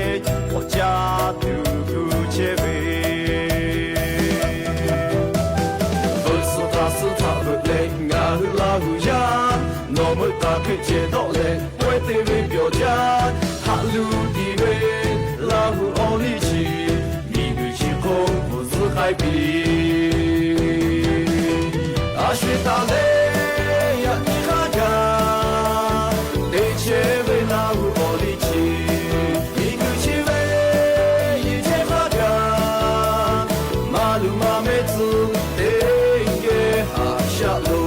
hk'awꞈ caˇ tuˬ tuˬ chehˇ ve Veuꞈ suhˍ htaꞈ suhˍ htaꞈ veuꞈ leh ngaˬ hui Laˇ huˍ yaˇ, nawˬ meuꞈ taˍ hk'e ceh dawˆ leh pawehˇ te ve pyawˬ jaˇ. Haꞈ luˬ tiˍ ve Laˇ huˍ awˬ liˇ chi, miˬguiˬ chi hk'oˆ bvuhˬ zuhˆ k'ai piˇ. A shu-e taˍ le, yaꞈ nyi hk'aˇ gaˬ te chehˇ ve Laˇ huˍ awˬ liˇ chi, miˬguiˬ chi ve yehˬ chehˇ hk'aˇ gaˬ, maˇ luˬ maˇ mehˆ tcuh teˇ geh haꞈ shaˆ loˬ.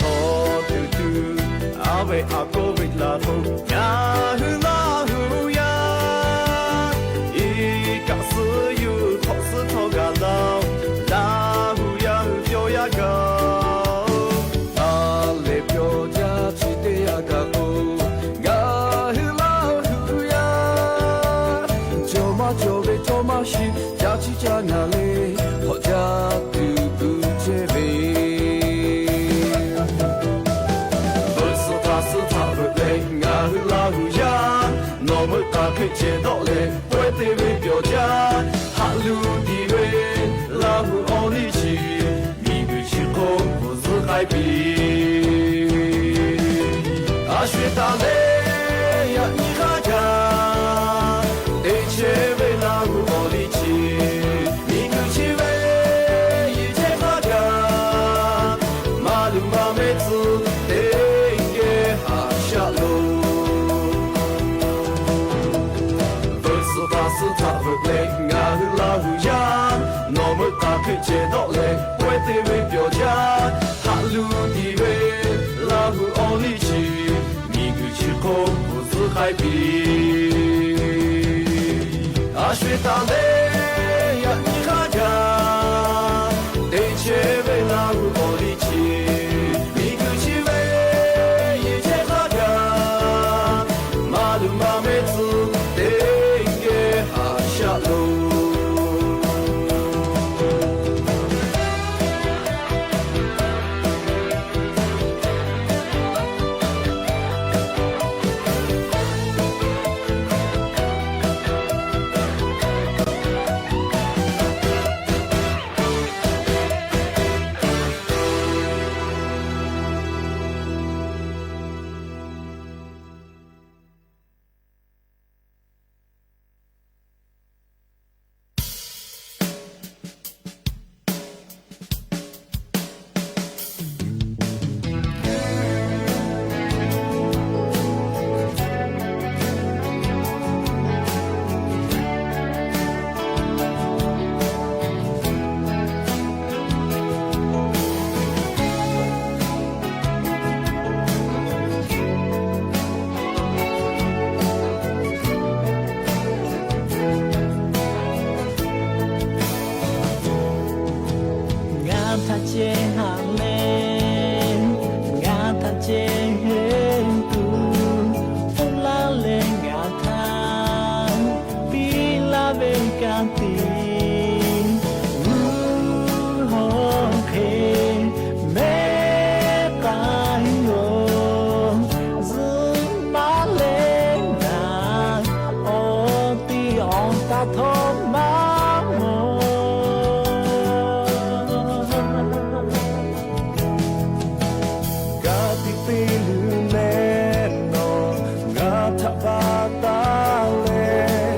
Hk'aw tuˬ tuˬ, aˉ ve aꞈ kawˆ ve laˬ k'o, ngaˬ hui Laˇ huˍ yaˇ iˉ kaˆ suh yuˬ hk'awꞈ suh htawˇ gaˬ laˇ-oˬ, Laˇ huˍ yaˇ hui pyawˇ yaˇ gaˬ-oˬ. Taˇ lehˬ pyawˇ jaˇ chi teˇ yanˇ kaꞈ k'o, ngaˬ hui Laˇ huˍ yaˇ jawˇ maˇ jawˇ ve htawˇ maˇ shiˍ, caˇ chiˇ caˇ ngaˬ le, hk'awꞈ caˇ tuˬ tuˬ chehˇ ve Veuꞈ suhˍ htaꞈ suhˍ htaꞈ veuꞈ leh ngaˬ hui Laˇ huˍ yaˇ, nawˬ meuꞈ taˍ hk'e ceh dawˆ leh pawehˇ te ve pyawˬ jaˇ. Haꞈ luˬ tiˍ ve Laˇ huˍ awˬ liˇ chi, miˬguiˬ chi hk'oˆ bvuhˬ zuhˆ k'ai piˇ. A shu-e taˍ le, yaꞈ nyi hk'aˇ gaˬ te chehˇ ve Laˇ huˍ awˬ liˇ chi, miˬguiˬ chi ve yehˬ chehˇ hk'aˇ gaˬ, maˇ luˬ maˇ mehˆ tcuh teˇ geh haꞈ shaˆ loˬ. Veuꞈ suhˍ htaꞈ suhˍ htaꞈ veuꞈ leh ngaˬ hui Laˇ huˍ yaˇ, nawˬ meuꞈ taˍ hk'e ceh dawˆ leh pawehˇ te ve pyawˬ jaˇ. Haꞈ luˬ tiˍ ve Laˇ huˍ awˬ liˇ chi, miˬguiˬ chi hk'oˆ Piˇ, a sho-eˬ taˍ leh yaꞈ nyi hk'aˇ gaˬ, teˇ chehˇ ve Laˇ hu awˬ liˇ chi, miˬguiˬ chi ve yehˬ chehˇ hk'aˇ gaˬ, maˇ luˬ maˇ mehˆ tcuh teˇ geh haꞈ shaˆ loˬ. Ngaˬ htaꞈ ceh haꞈ leh, ngaˬ htaꞈ ceh heuˆ tuˬ, pfuhˇ laˇ leh ngaˬ htaꞈ piˇ laˇ ve ka tiꞈ, g'uˇ hawˉ hk'e mehˉ k'ai yoˬ. Zuhꞈ maˇ leh ngaˬ awˬ tiꞈ awˬ taˍ htawˇ maˇ mawˬ. Ka tiꞈ piˇ luˬ leh nawˬ ngaˬ htaꞈ baˬ taˍ leh,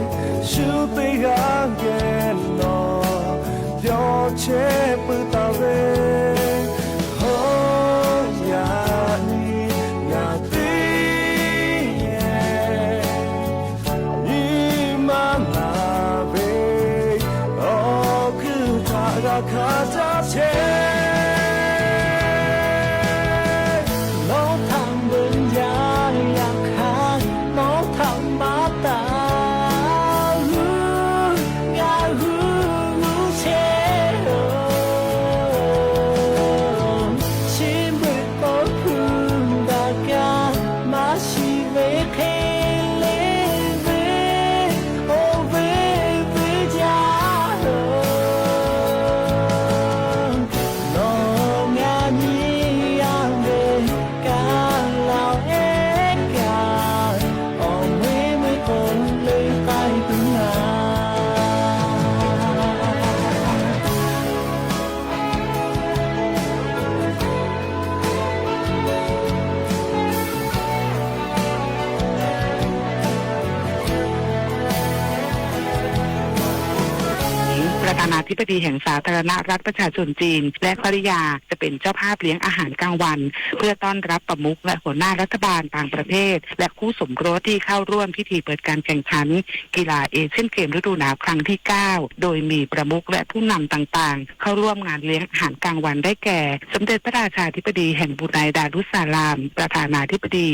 shu teˇ g'aˇ geh nawˬ yawˇ chehˇ puiˉ taˍ ve, hawˉ yaꞈ nyi ngaˬ teˇ geh nyi ma laˬ ve, awˬ hkuiˉ htaꞈ g'a hkanˍ caˇ chehˇ. Nawˬ htaꞈ beuꞈ jaˇ yaꞈ hk'aˇ, nawˬ htaꞈ maˍ taˍ g'uˇ, ngaˬ g'uˇ g'uˇ chehˇ-oˬ. Chi beuꞈ k'awꞈ hpu daꞈ kaꞈ, maˇ shiˍ ve hk'e le ve, oˇ ve ve jaˇ-oˬ. Nawˬ ngaˬ nyi yaˇ ve kaꞈ laˬ ehˉ kaꞈ, awˬ meuˇ meuˇ k'o le k'ai tuˬ naˍ. ประธานาธิบดีแห่งสาธารณรัฐประชาชนจีนและภริยาจะเป็นเจ้าภาพเลี้ยงอาหารกลางวันเพื่อต้อนรับประมุขและหัวหน้ารัฐบาลต่างประเทศและคู่สมรสที่เข้าร่วมพิธีเปิดการแข่งขัน กีฬาเอเชียนเกมฤดูหนาวครั้งที่ เก้า โดยมีประมุขและผู้นำต่างๆ เข้าร่วมงานเลี้ยงอาหารกลางวันได้แก่ สมเด็จพระราชาธิบดีแห่งบรูไนดารุสสาลาม ประธานาธิบดี